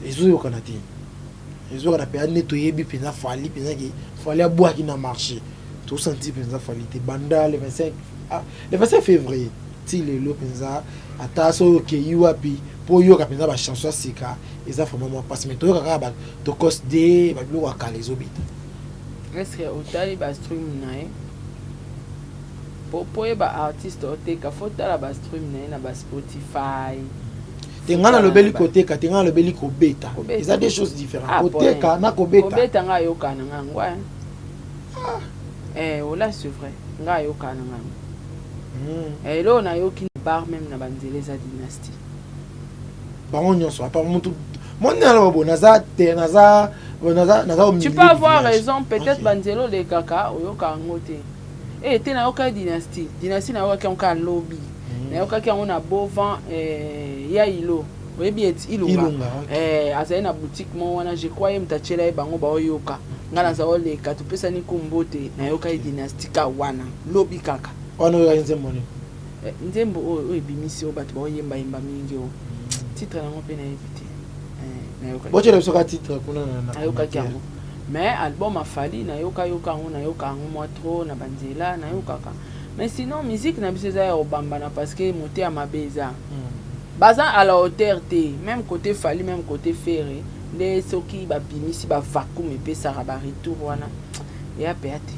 ezoyokana te, ezoyokana mpenza nde toyebi mpenza Fally mpenza ke Fally abwaki na marché. Tosanti mpenza Fally te banda le 25, ah, le 25 février ti lelo mpenza. Ata soki okei wapi mpo oyoka mpenza bachanson ya sika, eza vraiment mwa mpasi, mais toyoka kaka Tokooos de babiloko ya kala ezobeta. Est-ce que otali bastream na ye? Po oyeba artiste oteka, fo tala bastream na ye na baSpotify. Te, ngai nalobeli koteka te, ngai nalobeli kobeta. Eza deux choses différentes. Ah, koteka na kobeta. Kobeta, ngai ayoka na ngai yango. Eh, ola, c'est vrai, ngai ayoka na ngai. Eloko nayoki bar même na banzela eza Dynastie. Bango nyonso apa mutu mo nde naloba boye, naza te, naza Tu peux avoir raison peut-être. Banzela olekaka, oyoka yango te. E te, nayokaki Dynastie. Dynastie nayokaki yango kaka lobi. Nayokaki yango na Bovan, ya ilo, oyebi eti Ilunga, azali na boutique moko wana, je crois ye moto atiela ye bango baoyoka. Ngai naza oleka, topesani kumbo te, nayokaki Dynastie ka wana lobi kaka. Wana oyokaki nzembo nini? Nzembo oyo ebimisi, oyo bato baoyembayemba mingi, oyo titre yango mpe nayebi te. Botyela biso ka titre kuna. Nayokaki yango, mais album a Fally nayokayoka yango, nayoka yango mwa trop na banzela nayokaka. Mais sinon musique na biso eza ya kobambana, parce que moteya mabe eza, baza à la hauteur te, même côté Fally, même côté Ferre. Nde soki babimisi bavacuum, epesaka baretour wana eya peya te.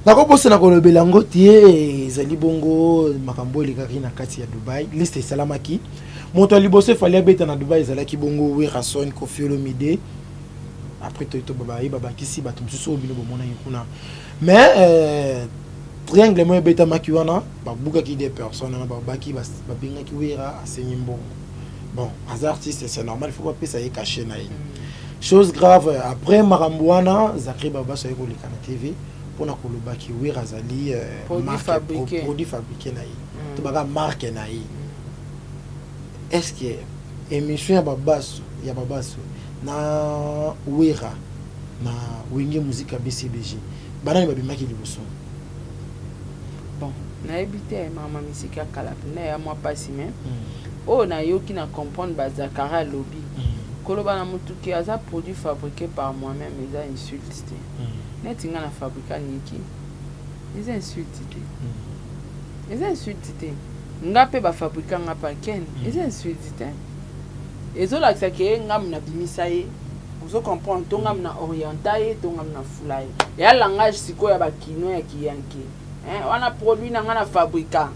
Nakobosana kolobela yango te, ezali bongo makambo elekaki na kati ya Dubai. Liste esalamaki, moto ya liboso e Fally abeta na Dubai ezalaki bongo Werrason, Koffi Olomide. Après toyi baye babakisi bato mosusu oyo bino bomonaki kuna. Mais triangle moko ebetamaki wana, babukaki des personnes wana, babaki, babengaki Wera, asengi mbongo. Bon, aza artiste, c'est normal, il faut bapesa ye cachet na ye. Chose grave, après makambo wana, Zakri Babaso aye koleka na TV mpona kolobaki Wera azali produit fabriqué na ye, to baka marque na ye. Est ce que émission ya babaso na Wera na Wenge Musique ya BCBG, banani babimaki liboso? Bon, nayebi te, mama, misiki ya kala mpenza ya mwa mpasi, mais oyo nayoki na comprendre, bazakara alobi koloba na motuki aza produit fabriqué par moi-même, eza insulte te. Neti nga na fabrika niki, eza insulte te, eza insulte te. Nga mpe bafabrika nga pa Ken. Eza insulte te. Ezolakisa ke nga na bimisa ye. Ozo comprendre to nga na orienta ye to nga na fula ye. Ya langage sikoyo ya ba kinois ya kiyanke. Hein, wana produit na nga na fabrika.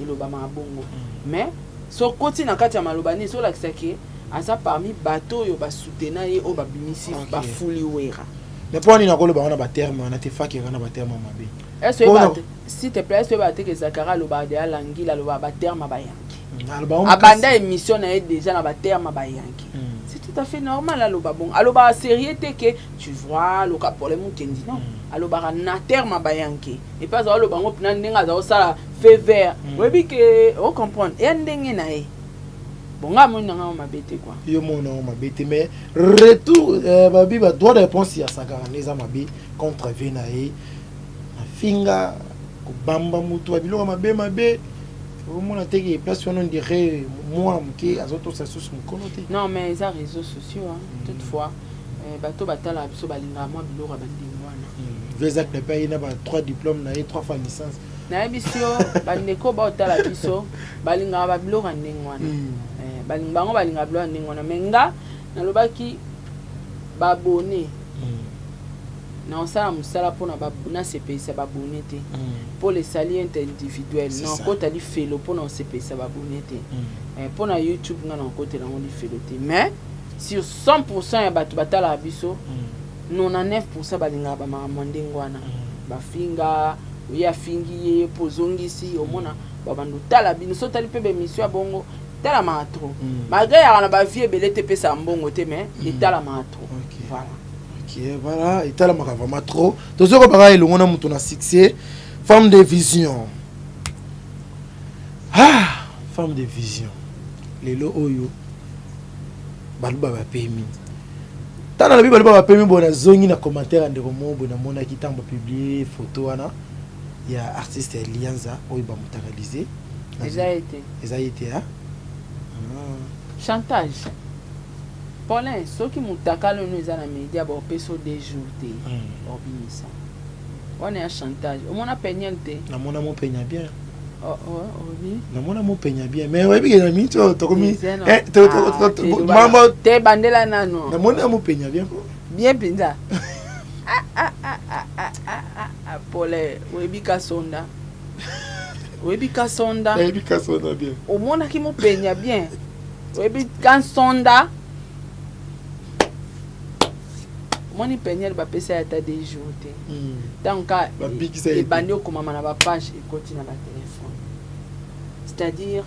Elobamaka bongo. Mais so koti na kati ya maloba nini ezolakisa ke aza parmi bato oyo basutena ye oyo babimisi bafuli Wera. Mais mpo nini nakoloba wana baterme wana te fakeka na baterme mabe? Est-ce que s'il te plaît, est-ce que oyeba te ke Zakari alobaka deja langila, alobaka baterme ya bayanke? Abanda émission na ye déjà na baterme ya bayanke. C'est tout à fait normal aloba bongo. Alobaka sérieux te ke tu vois loka problème okendi non. Alobaka na terme ya bayanke. Et puis azala aloba ngo mpena ndenge azala kosala fait vert. Oyebi ke ocomprendre eya ndenge na ye. Bon, nga amoni na nga mabe te quoi. Yo mona ngo mabe te, mais retour babi ba droit de réponse ya Sakara nde eza mabe contre vie na ye. Mafinga kobamba moto ya biloko mabe mabe, omona te ke place wana on dirait mwana moke azotosa lisusu mokolo te. Non, mais eza réseaux sociaux hein. Toutefois bato batalaka biso balingaka mwa biloko ya bandenge wana. Vezac mpe aye na ba 3 diplôme na ye, 3 fois licence. Nayebi si yo bandeko baotala biso balingaka babiloko ya ndenge wana. Bango balingaka biloko ya ndenge wana, mais nga nalobaki babone na osala mosala mpona nasepelisa babone te, mpo le salut est individuel. C'est Na ça. okota lifelo mpona osepelisa babone te. Mpona YouTube nga na okotela yango lifelo te, mais sur 100% ya bato batalaka biso, 99% balingaka bamakambo ya ndenge wana. Bafinga oye, afingi ye mpo ozongisi, omona babanda otala bino. So otali mpe baémission ya bongo, etalamaka trop. Malgré yaka na bavie ebele te, epesaka mbongo te, mais etalamaka trop. Voilà. Ok, voilà, etalamaka vraiment trop. Tozokobaka elongo na moto na succès, femme de vision. Ah, femme de vision, lelo oyo baluba bapemi. Ntango nalobi baluba bapemi boye, nazongi na commentaire ya ndeko moko boye namonaki ntango bapublie photo wana ya artiste ya Lianza oyo bamutakalize. Eza ye te. Eza ye te, ah? Chantage, Paulin. Soki mutakala ono eza na média, baopesa o 2 jours te, baobimisa wana ya chantage. Omona Peniel te? Namona mopenya bien. Oh, oh, obi Namona mopenya bien, mais oyebi ke na miniti oyo tokomi Eza Ah, te, loba mama. Te, bandela nano. Namona mopenya bien ko. Bien mpenza. Ah, ah, ah, ah, ah, ah, ah, ah, Paulin, oyebi Kasonda, oyebi Kasonda. Nayebi Kasonda bien. Omonaki mopenya bien, oyebi Kasonda. Omoni Peniel, bapesa ye ata 2 jours te. Ntango ka Babikisa ye te. Ebandi okomama na bapage, ekoti na batelefone, c'est-à-dire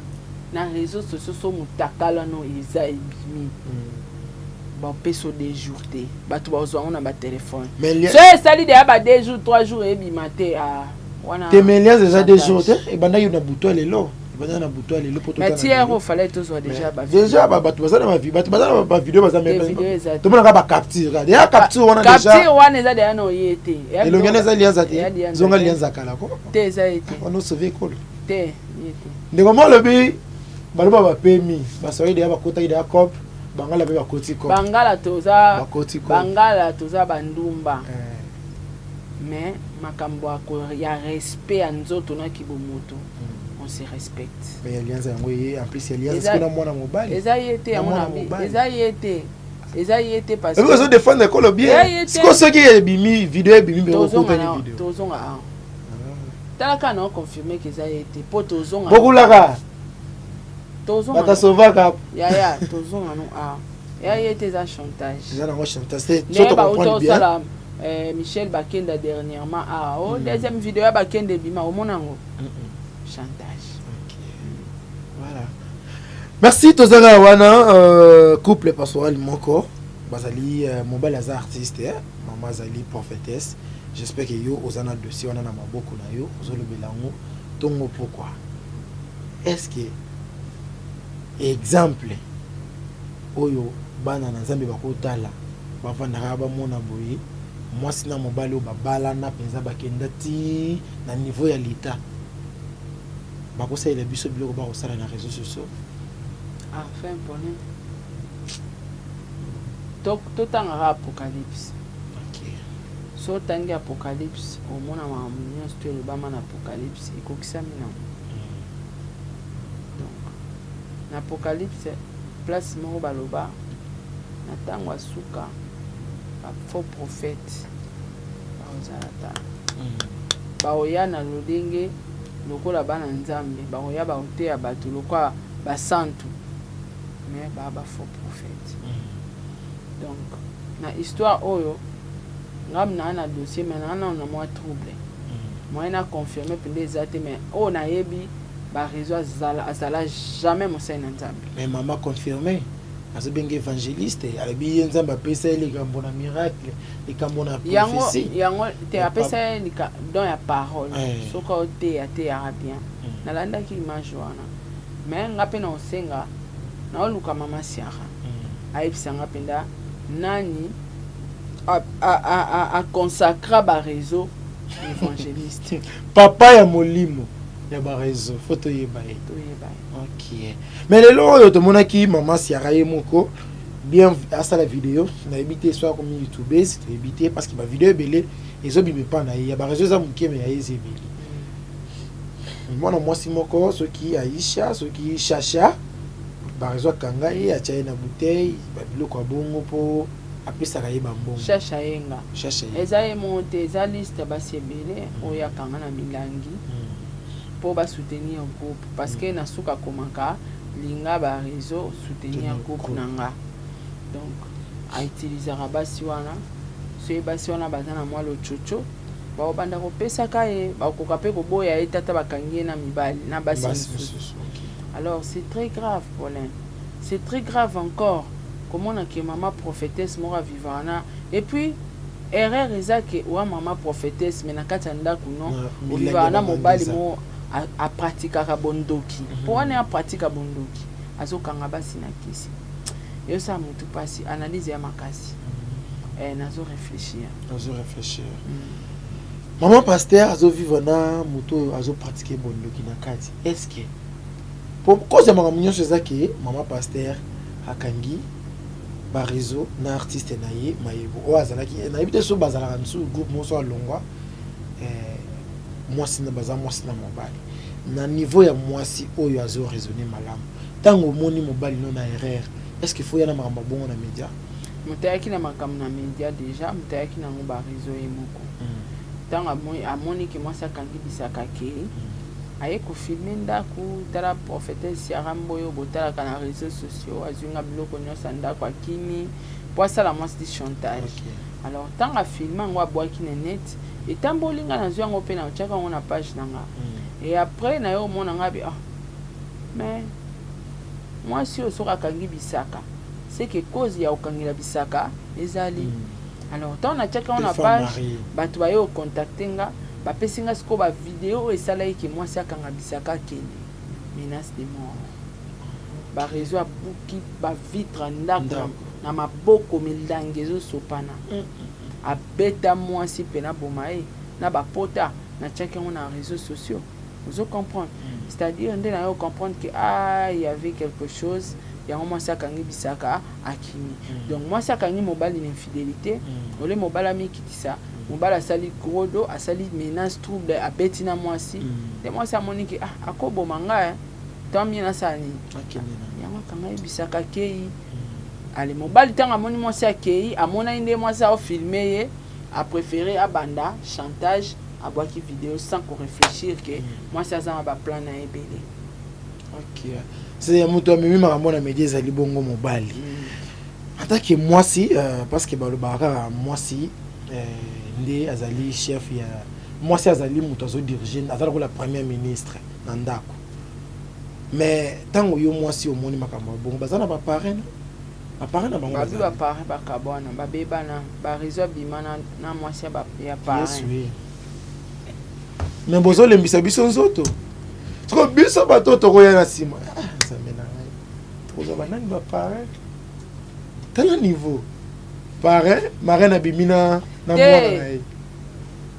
na réseaux sociaux. So motakala no eza ebimi, bapesa o 2 jours te, bato bazwa yango na batelefone. Mais So esali deya ba 2 jours, 3 jours, ebima te. Ah, wana Te, mais Lianza eza 2 chantage. jours te, ebandaki na butu ya lelo, ebandaki na butu ya lelo po Mais totala ti ere lelo. ofallait tozwa déjà ba Déjà bato baza na bato baza na bavideo baza. Te, video eza te. Tomonaka bacapture kaka deya, capture wana Capture déjà. wana eza deya na oye te. Eya Elongi wana eza Lianza Eya te. Lianza Zonga te. Lianza kala ko. Te, eza ye te. Wana osauve ekolo. Te, ye te. Ndeko mo alobi baloba bapemi, baswahili deya bakotaki deya cop, bangala mpe bakoti cop. Bangala toza Bakoti cop. Bangala toza bandumba, mais makambo ya respect ya nzoto na kibomoto, on se respecte. Mais ya Lianza yango ye, en plus ya Lianza sikoyo na mwana mobali. Eza ye te. Na Yango mwana na mobali. Eza ye te, eza ye te, parce Ebi ozodefendre ekolo Eza bien. ye te. Sikoyo soki ebimi video, ebimi mpe Tozonga okutani video. Tozonga awa, tala kaka na oconfirme ke eza ye te, mpo tozonga. Bokulaka. Tozonga. Batasovaka. Yaya, tozonga no awa, ya ye te, eza chantage. Eza nango chantage te so Ndenge bauta tocomprendre bien. osala Michel Bakenda dernièrement awa, o deuxième video ya Bakenda ebima, omona yango, chantage. Voilà, merci. Tozalaka wana couple pastoral moko bazali, mobali aza artiste, mama azali prophétesse. J'espère que yo oza na dossier wana na maboko na yo, ozolobela yango ntongo. Pourquoi est ce que exemple oyo bana na Nzambe bakotala, bavandaka bamona boye mwasi na mobali oyo babalana mpenza, bakenda ti na niveau ya leta, bakosalela biso biloko bakosala na réseaux sociaux? Enfin, pone totangaka Apocalypse. So otangi Apocalypse, omona makambo nyonso to elobama na Apocalypse ekokisami nango. Na Apocalypse place moko baloba na tango ya suka ba faux prophètes bakozala tala. Bakoya na lolenge lokola bana Nzambe, bakoya bakoteya bato lokola basantu mais ba ba faux prophètes. Donc na histoire oyo nga naa na dossier mais naa nanu na mwa trouble. Moyen na confirmer mpenza eza te mais oyo nayebi ba reseau azala azala jamais mosali na Nzambe. Mais maman confirme azobenga evangeliste alobi ye Nzambe apesa ye likambo na miracle likambo na Yango prophetie. yango te Mais apesa ye lika don ya parole Eh. soki oteya ateyaka bien. Nalandaki image wana mais nga pe nakosenga naoluka mama Ciara ayebisa nga mpenza nani a, a, a, a, a consacra ba reseau evangeliste. Papa ya molimo ya ba réseau faut toyeba ye. Toyeba ye. Ok. Mais lelo oyo tomonaki mama Ciara ye moko bien asala video nayebi te soit akomi youtubeuse toyebi te parce que ba video ebele ezobima epa na ye ya ba réseau eza moke mais ya ye eza ebele. Mwana mwasi moko soki Aisha soki Shasha ba réseau akanga ye atia ye na bouteille ba biloko ya bongo mpo apesaka ye bambongo. Shasha Yenga. Shasha Yenga. Eza ye moko te, eza liste ya basi ebele oyo akanga na milangi mpo ba soutenir groupe parce que na suka akomaka linga ba réseau soutenir groupe na nga. Donc a utilisaka basi wana soki basi wana baza na mwa lochocho bakobanda kopesaka ye, bakoka mpe koboya ye tata bakangi ye na mibali na basi mosusu. Alors c'est très grave Paulin, c'est très grave encore komona ke mama prophétesse moko avivaka na et puis erreur eza ke oa mama prophétesse mais na kati ya ndako non ovivaka na mobali moko apratikaka bondoki mpo wana apratika bondoki azokanga basi na kisi eyosala motu mpasi analyse ya makasi eh, nazo réfléchir nazo réfléchir maman pasteur azovivre na moto oyo azopratike bondoki na kati est ce que po cause ya makambo nyonso eza ke mama pasteur akangi ba réseau na artiste na ye Mayebo oyo azalaki nayebi te so bazalaka mosusu groupe moko alongwa eh, mwasi na baza mwasi na mobali na niveau ya mwasi oyo azo raisonner malamu ntango omoni mobali no na erreur est ce que faut ya na makambo ya bongo na média? Moto ayaki na makambo na média déjà, moto ayaki nango ba réseau ye moko. Ntango amoni ke mwasi akangi bisaka akei aye kofilme ndako, tala prophétesse Ciara Mboyo botalaka na réseaux sociaux azwi nga biloko nyonso ya ndako akimi po asala mwasi di chantage. Alors ntango afilme yango abwaki na net etamboli nga nazwi yango mpe natiaka yango na page na nga. Et après naye omona nga bi ah mais mwasi oyo soki akangi bisaka c'est que cause ya kokangela bisaka ezali. Alors ntango natiaki yango na page bato baye kocontacte nga bapesi nga sikoyo ba video oyo esalaki ke mwasi akanga bisaka akende menace de mort ba réseau abuki ba vitre ndako na maboko milangi ezosopana abeta mwasi mpe na boma ye na bapota natiaki yango na réseaux sociaux ozo comprendre. C'est-à-dire nde nayo comprendre que ah il y avait quelque chose yango mwasi akangi bisaka akimi. Donc mwasi akangi mobali na infidélité ole mobali amikitisa mobali asali gros dos asali menace trouble abeti na mwasi nde mwasi amoni ke ah akoboma nga tant mieux nasala nini yango akanga ye bisaka akei. Ale mobali ntango amoni mwasi akei amonani nde mwasi aofilme ye a préféré abanda chantage abwaki video sans ko réfléchir que mwasi aza na ba plan na ye ebele. Ok, c'est moto amemi makambo na media ezali bongo mobali en tant que mwasi parce que balobaka kaka mwasi nde azali chef ya mwasi azali moto azodirige aza lokola premier ministre na ndako mais ntango yo mwasi omoni makambo ya bongo baza na baparrain baparrain na bango babi baparrain bakabwana babebana bareseau abima na mwasi ya parrain. Yes, oui. Mais bozolembisa biso nzoto siko biso bato tokoya na nsima nzambe na ngai tokozwa banani baparrain tala niveau parrain marraine abimi na mwana na ye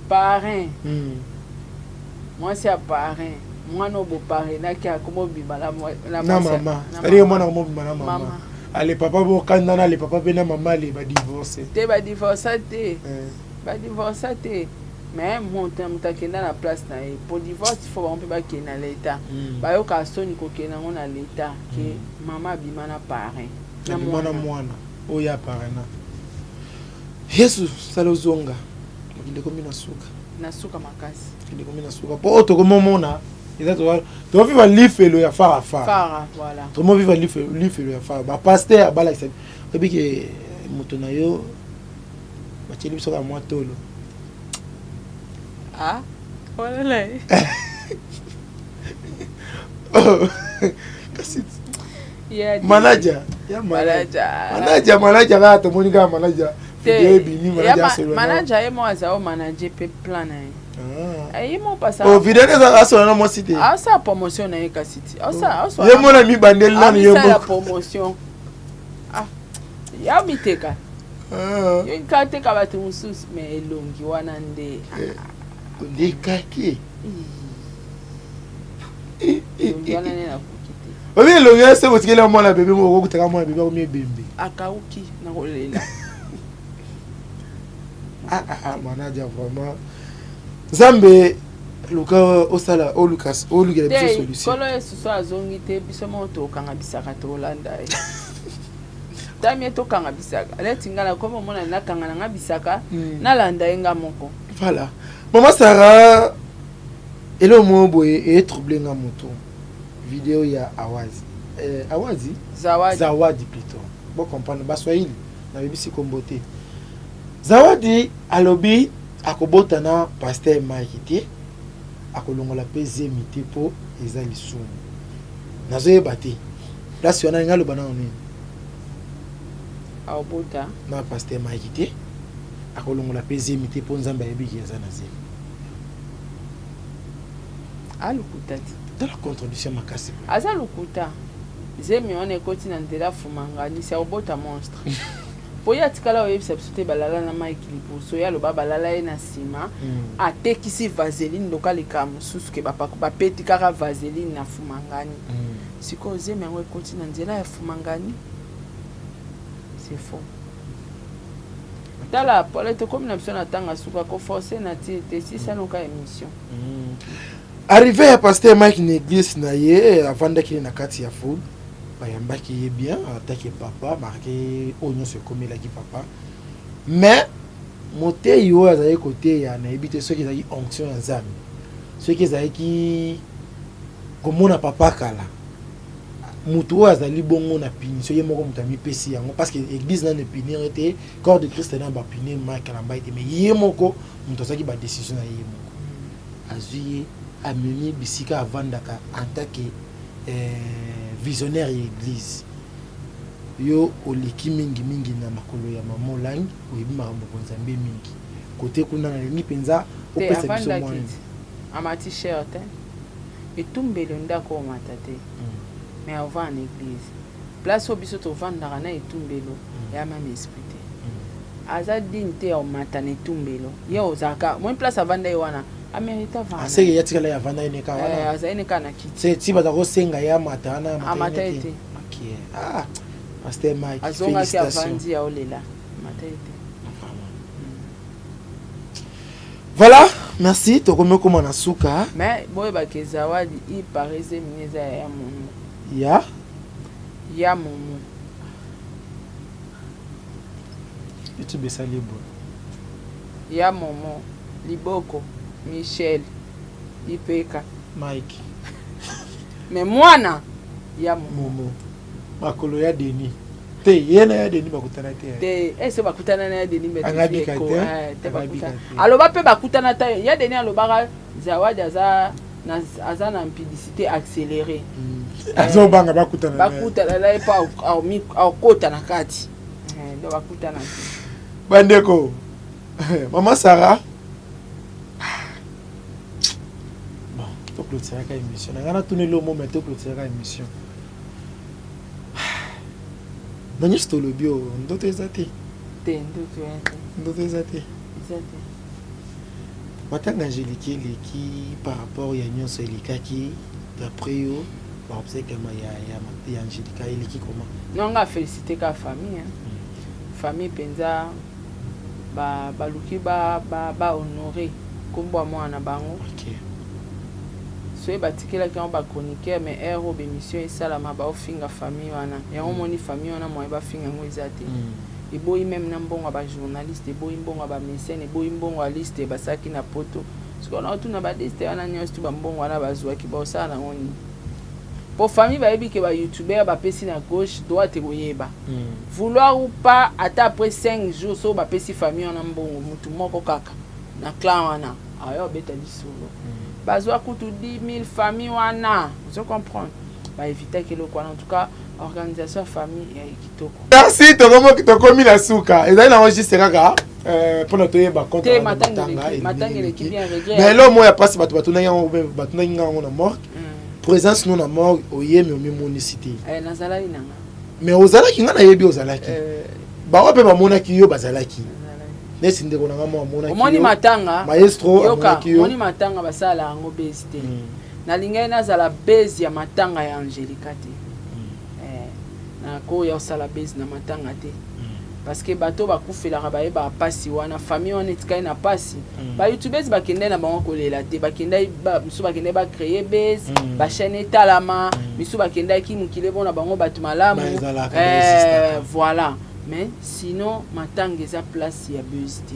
parrain mwasi ya parrain mwana oyo boparrainaki akomobima na mama c'est-à-dire mwana akomobima na mama ale papa bokandana ale papa mpe na mama ale badivorce te badivorsa te badivorsa te. Mais moto na moto akenda na place na ye po divorce faut bango mpe bakende na leta. Bayokaka soni kokende yango na leta ke mama abima na parrain na Abima na mwana. Mwana oyo ya parrain. Yesu sala ozonga, mokili ekomi na suka. Na suka makasi. Mokili ekomi na suka, mpo oyo tokomomona eza tokoviva lifelo ya farafara. Fara, voilà. Tokomoviva lifelo ya fara. Bapaster balakisa oyebi ke moto na yo batieli biso kaka mwa tolo. Ah, voilà. Kasi Yeah, manager ya manager. Manager, manager kaka tomoni kaka manager. Te, video ebimi. Ya Manager asolo. Manager ye moko aza o manager mpe plan na ye. Eh, ye moko pasa. Oh, video eza asola na mwasi te. Asala promotion na ye kasi ti Ye mona mibandeli nanu ye amisala moko. promotion. Ah, ya miteka. Ah. Yo kaka teka bato mosusu, mais elongi wana nde. Nde kaki. Elongi wana nde nakoki te. Obi elongi wana se botikeli ya mwana bebe moko, okokutaka mwana bebe akomi ebembe. Akauki na kolela. Ah, ah, ah, manager, vraiment, Nzambe luka osala, oluka, olukela biso te solution. Nkolo Yesu so azongi te, biso moko tokanga bisaka, tolanda ye. Tami ye tokanga bisaka neti nga nakomi omona nakanga na nga bisaka. Nalanda ye nga moko. Voilà, mama Sara, eloko moko boye etrouble nga moto, video ya Awazi, Awazi. Zawadi. Zawadi plutôt, bocomprendre Baswahili, nayebisi kombo te. Zawadi alobi akobota na paster Mike te, akolongola mpe zemi te mpo eza lisumu. Nazoyeba te place wana, nga aloba nano nini. Aobota na paster Mike te, akolongola mpe zemi te mpo Nzambe ayebiki aza na zemi. Alukuta te. Tala contradiction makasi boye. Aza lukuta. Zemi wana ekoti na nzela fumanganisi, akobota monstre, po ye atikala oyebisa biso te balala na Mike liboso. Ye aloba balala ye na nsima. Atekisi vaseline loka likambo mosusu ke bapeti kaka vaseline na fumangani. Sikoyo zemi yango ekoti na nzela ya fumangani, c'est faux. Tala pole, tokomi na biso na ntanga suka, koforce na ti te sisanoka émission. Arrivé ya paster Mike na église na ye, avandaki na kati ya foule, bayambaki ye bien atake papa marke oyo nyonso ekomelaki papa. Mais moteyi oyo azalaki koteya, nayebi te soki ezalaki onction ya Nzambe, soki ezalaki komona papa kala, moto oyo azali bongo na punition, ye moko moto amipesi yango, parce que église nano epunir te, corps de Christ na bapunir Mike Kalambai te, mais ye moko moto azwaki badécision na ye moko. Azwi ye, amemi bisika avandaka en tant que visionnaire ya église. Yo oleki mingimingi na makolo ya mama Olangi, oyebi makambo bonzambe mingi kote kuna, nalingi mpenza te opesa biso avandaki mwa ti amati cher te, etumbelo ndako omata te. Mais avant en église, place oyo biso tovandaka na etumbelo ya même esprit te, aza digne te ya omata na etumbelo. Ye ozalaka moi place avanda ye wana, amérite avanda. Aseke ye atikala ye avanda ye neka wana. Azali ne kaka na kiti. Se ti baza kosenga ye amata wana. Amata ye te. Ok, ah, pasteur Mike, azongaki. Félicitations. Avandi ya olela, amata ye te. Vraiment. Voilà, merci, tokomi okóma na suka. Mais boyebaka Zawadi ipare zemini eza ya momo. Ya Ya momo. YouTube esali boye. Ya momo, liboko, Michel, ipeka. Mike. Mais mwana ya momo. Momo, makolo ya Denis te, ye na ya Denis bakutana te. Te, ese bakutana na ya Denis mais Angabika eko, te, te angabika bakutana. te. Aloba mpe bakutana ta ya Denis, alobaka Zawadi aza na impudicité accélérée. Azobanga bakutana na ye. Bakutana na ye mpo akota na kati. Donc bakutana te. Bandeko, mama Sara, bon, toclôturaka émission na ngai, natuna eloko mo, mais toclôturaka émission na nyonso tolobi oyo, ndoto eza te? Te, ndoto ya te. Ndoto eza te. Eza te. Matanga Angélike eleki, par rapport ya nyonso elekaki, d'après yo, baobsèques ya Angélika eleki comment? Non, nga félicité ka famille, hein. Famille mpenza baluki ba honorer. nkombo ya mwana na bango. Okay. Soki batikelaki yango ba chroniqueur, mais heure oyo b'emission esalama, baofinga famille wana. Yango omoni famille wana, moyen bafinga yango eza te. Eboyi meme na mbongo ya ba journaliste, eboyi mbongo ya ba mécène, eboyi mbongo ya liste basalaki na poto. Sikoyo naotuna ba liste wana nyonso tu, bambongo wana bazwaki, baosala nango nini? Po famille bayebi ke ba youtubeur bapesi na gauche droite, ekoyeba vouloir ou pas. Ata après 5 jours, so bapesi famille wana mbongo, mutu moko kaka na clan wana aya obeta lisolo. Bazwa kutu 10 000 famille wana, ozo comprendre, baevitaki eloko wana. En tout cas, organisation ya famille ya kitoko. Merci. Tokomi na suka. Ezali nango juste kaka mpona toyeba. Te, matanga eleki, matanga eleki bien, regret. Mais elo moko ya mpasi, bato batunaki yango, batunaki nga yango na morgue. Présence no na morgue, oyemi, omimonisi te. Nazalaki nanga. Mais ozalaki, nga nayebi ozalaki. Bango mpe bamonaki yo, bazalaki neti ndeko na nga mo amonaki. Omoni matanga. Maestro. Yoka. Amonaki yo. Omoni matanga, basala yango base te. Nalingaki nazala base ya matanga ya Angelika te. Nakoya kosala base na matanga te, parce que bato bakufelaka bayebaka mpasi wana. Famille wana etikali na mpasi. Bayoutubeurs bakendai na bango kolela te. Bakendai, misusu bakendai bacréer base, bachaîne etalama. Misusu bakendaki mokili ebona bango bato malamu. Ba ezalaka, ba existaka. Voilà. Mais sinon, matanga eza place ya base te.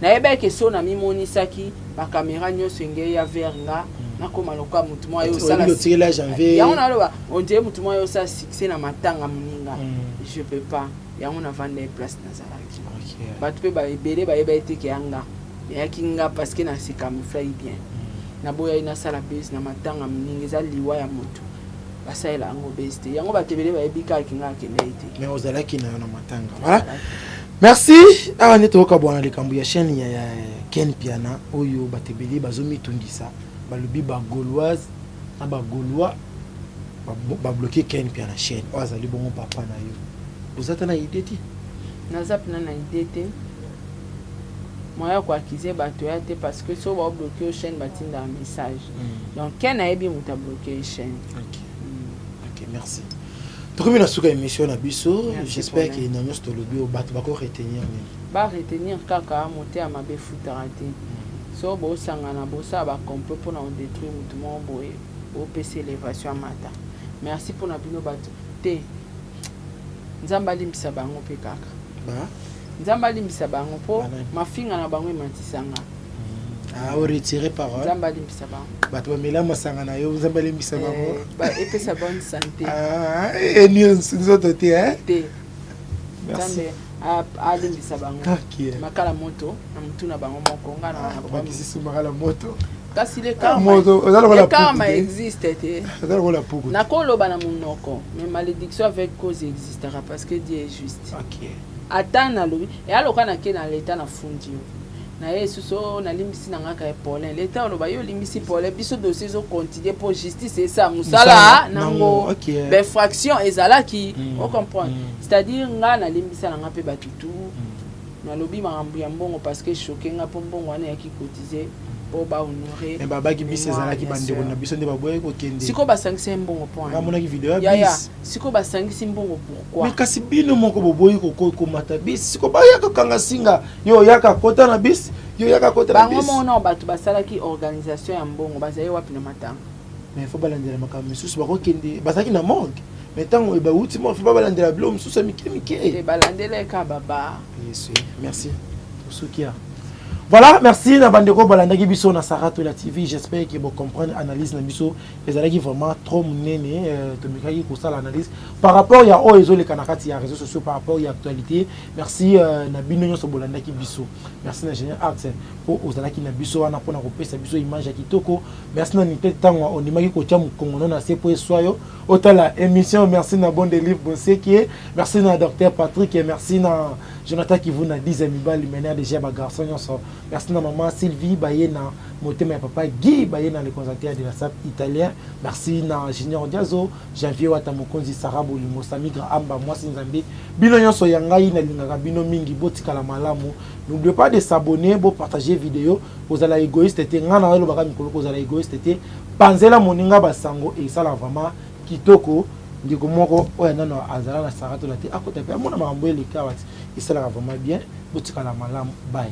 Nayebaki so namimonisaki, bakamera nyonso engei ya vers nga, nakóma lokola motu moko aye osala Oyebi otikela Janvier. Yango naloba, on dirait motu moko aye osala succès na matanga moninga. Je peux pas. Yango navanda ye place nazalaki. Bato mpe baebele bayeba ete ke yanga eyaki nga, parce que nase camouflaki bien. Naboyai nasala base na matanga moninga. Eza liwa ya motu, basalela yango base te. Yango bato ebele bayebi kaka nga akendaki te. Mais ozalaki na yo na matanga. Voilà, merci. Awa nde tokokabwana likambo ya chaîne ya Ken Piana oyo bato ebele bazomitungisa. Balobi bagauloise na bagaulois babloquer Ken Piana, chaîne oyo azali bongo papa na yo. Oza ta na idée te? Naza mpena na idée te. Moya ya koaccuser bato ya te, parce que soki baobloquer yo chaîne, batindaka message. Donc Ken ayebi moto abloquer ye chaîne. Ok, merci. Tokomi na suka émission na biso. J'espère que na nyonso tolobi oyo, bato bako retenir nini? Baretenir kaka motema mabe efutaka te. So bosangana, bosala bacomplot mpona kodétruire motu moko boye, bopesa élévation ya mata. Merci mpona bino bato te. Nzambe alimbisa bango mpe kaka. Ba Nzambe alimbisa bango mpo Banani? Mafinga na bango ematisanga. Ah, oretire parole. Nzambe alimbisa bango. Bato bamela masanga na yo, Nzambe alimbisa bango. Epesa bonne santé. Ah, eni nzoto te, eh? Te. Merci. Nzambe alimbisa bango. Makala moto na motu na bango moko, nga na Bakisi su makala moto. Kasi le Ah, moto oza lokola le karma puku te. existe te. Oza lokola puku te. Nakoloba na monoko, mais malédiction avec cause existera, parce que Dieu est juste. Ata nalobi eya loka, nake na leta, nafundi yo na ye lisusu oyo nalimbisi na ngaka ya Paulin, leta oloba yo olimbisi Paulin, biso dossier ezocontinue mpo justice esala mosala Mosala nango. nango, ok. Bainfraction ezalaki, ocomprendre? C'est-à-dire nga nalimbisa na nga mpe bato tu. Nalobi makambo ya mbongo parce que choqué nga, mpo mbongo wana eyaki cotiser mpo bahonorer. Me babaki bisi ezalaki, bandeko na biso nde baboyaki kokende. Sikoyo basangisi ye mbongo mpo Namonaki video ya yaya. Bisi. Sikoyo basangisi mbongo pourquoi? Me kasi bino moko boboyi komata bisi. Siko bayaka kokanga singa, yo oyaka kota na bisi, yo oyaka kota na Bango bisi. moko nao bato basalaki organisation ya mbongo, bazali wapi na matanga? Mais faut balandela makambo misusu. Bakokende, bazalaki na morgue, mais ntango bauti morgue, faut balandela biloko mosusu ya mike mike. Te, balandela ye kaka baba. Yesu, merci. Tosuki. Voilà, merci na bandeko balandaki biso na Saratola TV. J'espère que vous comprenez analyse na biso. Ezalaki vraiment trop monene, tomekaki kosala analyse par rapport ya oyo ezoleka na kati ya réseaux sociaux, par rapport ya actualité. Merci na bino nyonso bolandaki biso. Merci na Génial Arts mpo ozalaki na biso wana mpona kopesa biso image ya kitoko. Merci na Nite ntango ondimaki kotia mokongo na se mpo eswa yo otala émission. Merci na Bon Delive Bonsekie. Merci na Docteur Patrick. Merci na Jonathan Kivuna 10 ya mibali meneur déjà bagarçon nyonso. Merci na mama Sylvie baye na motema ya papa Guy baye na le conservateur de la SAP italien. Merci na Junior Diazo, Janvier Wata Mokonzi, Sarah Bolingo, Samigra Amba mwasi Nzambe. Bino nyonso ya ngai, nalingaka bino mingi. Botikala malamu. N'oubliez pas de s'abonner, bopartager vidéo. Kozala égoïste te. Ngai na elobaka mikolo, kozala égoïste te. Panzela moninga basango, esala vraiment kitoko. Ndeko moko oyo nano azala na Saratola te, akota mpe amona makambo eleka wati, esalaka vraiment bien. Botikala malamu, bye.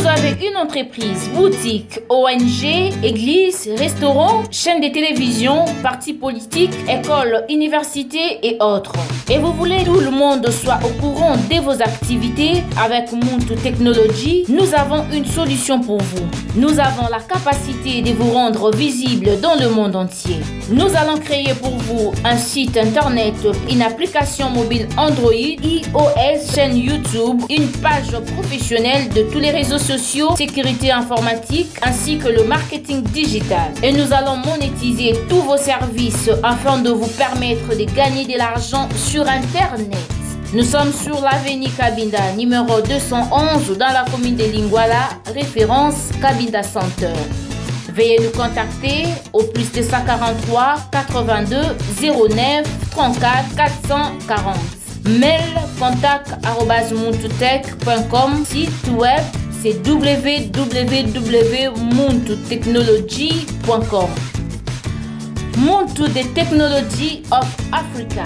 avez une entreprise, boutique, ONG, église, restaurant, chaîne de télévision, parti politique, école, université et autres. Et vous voulez que tout le monde soit au courant de vos activités avec Muntu Technology, nous avons une solution pour vous. Nous avons la capacité de vous rendre visible dans le monde entier. Nous allons créer pour vous un site internet, une application mobile Android, iOS, chaîne YouTube, une page professionnelle de tous les réseaux sociaux, sécurité informatique ainsi que le marketing digital. Et nous allons monétiser tous vos services afin de vous permettre de gagner de l'argent sur Internet. Nous sommes sur l'avenue Kabinda, numéro 211, dans la commune de Lingwala, référence Kabinda Center. Veuillez nous contacter au plus 243 82 09 34 440. Mail contact arobase muntutech.com. Site web c'est www.muntutechnology.com. Muntu the Technology of Africa.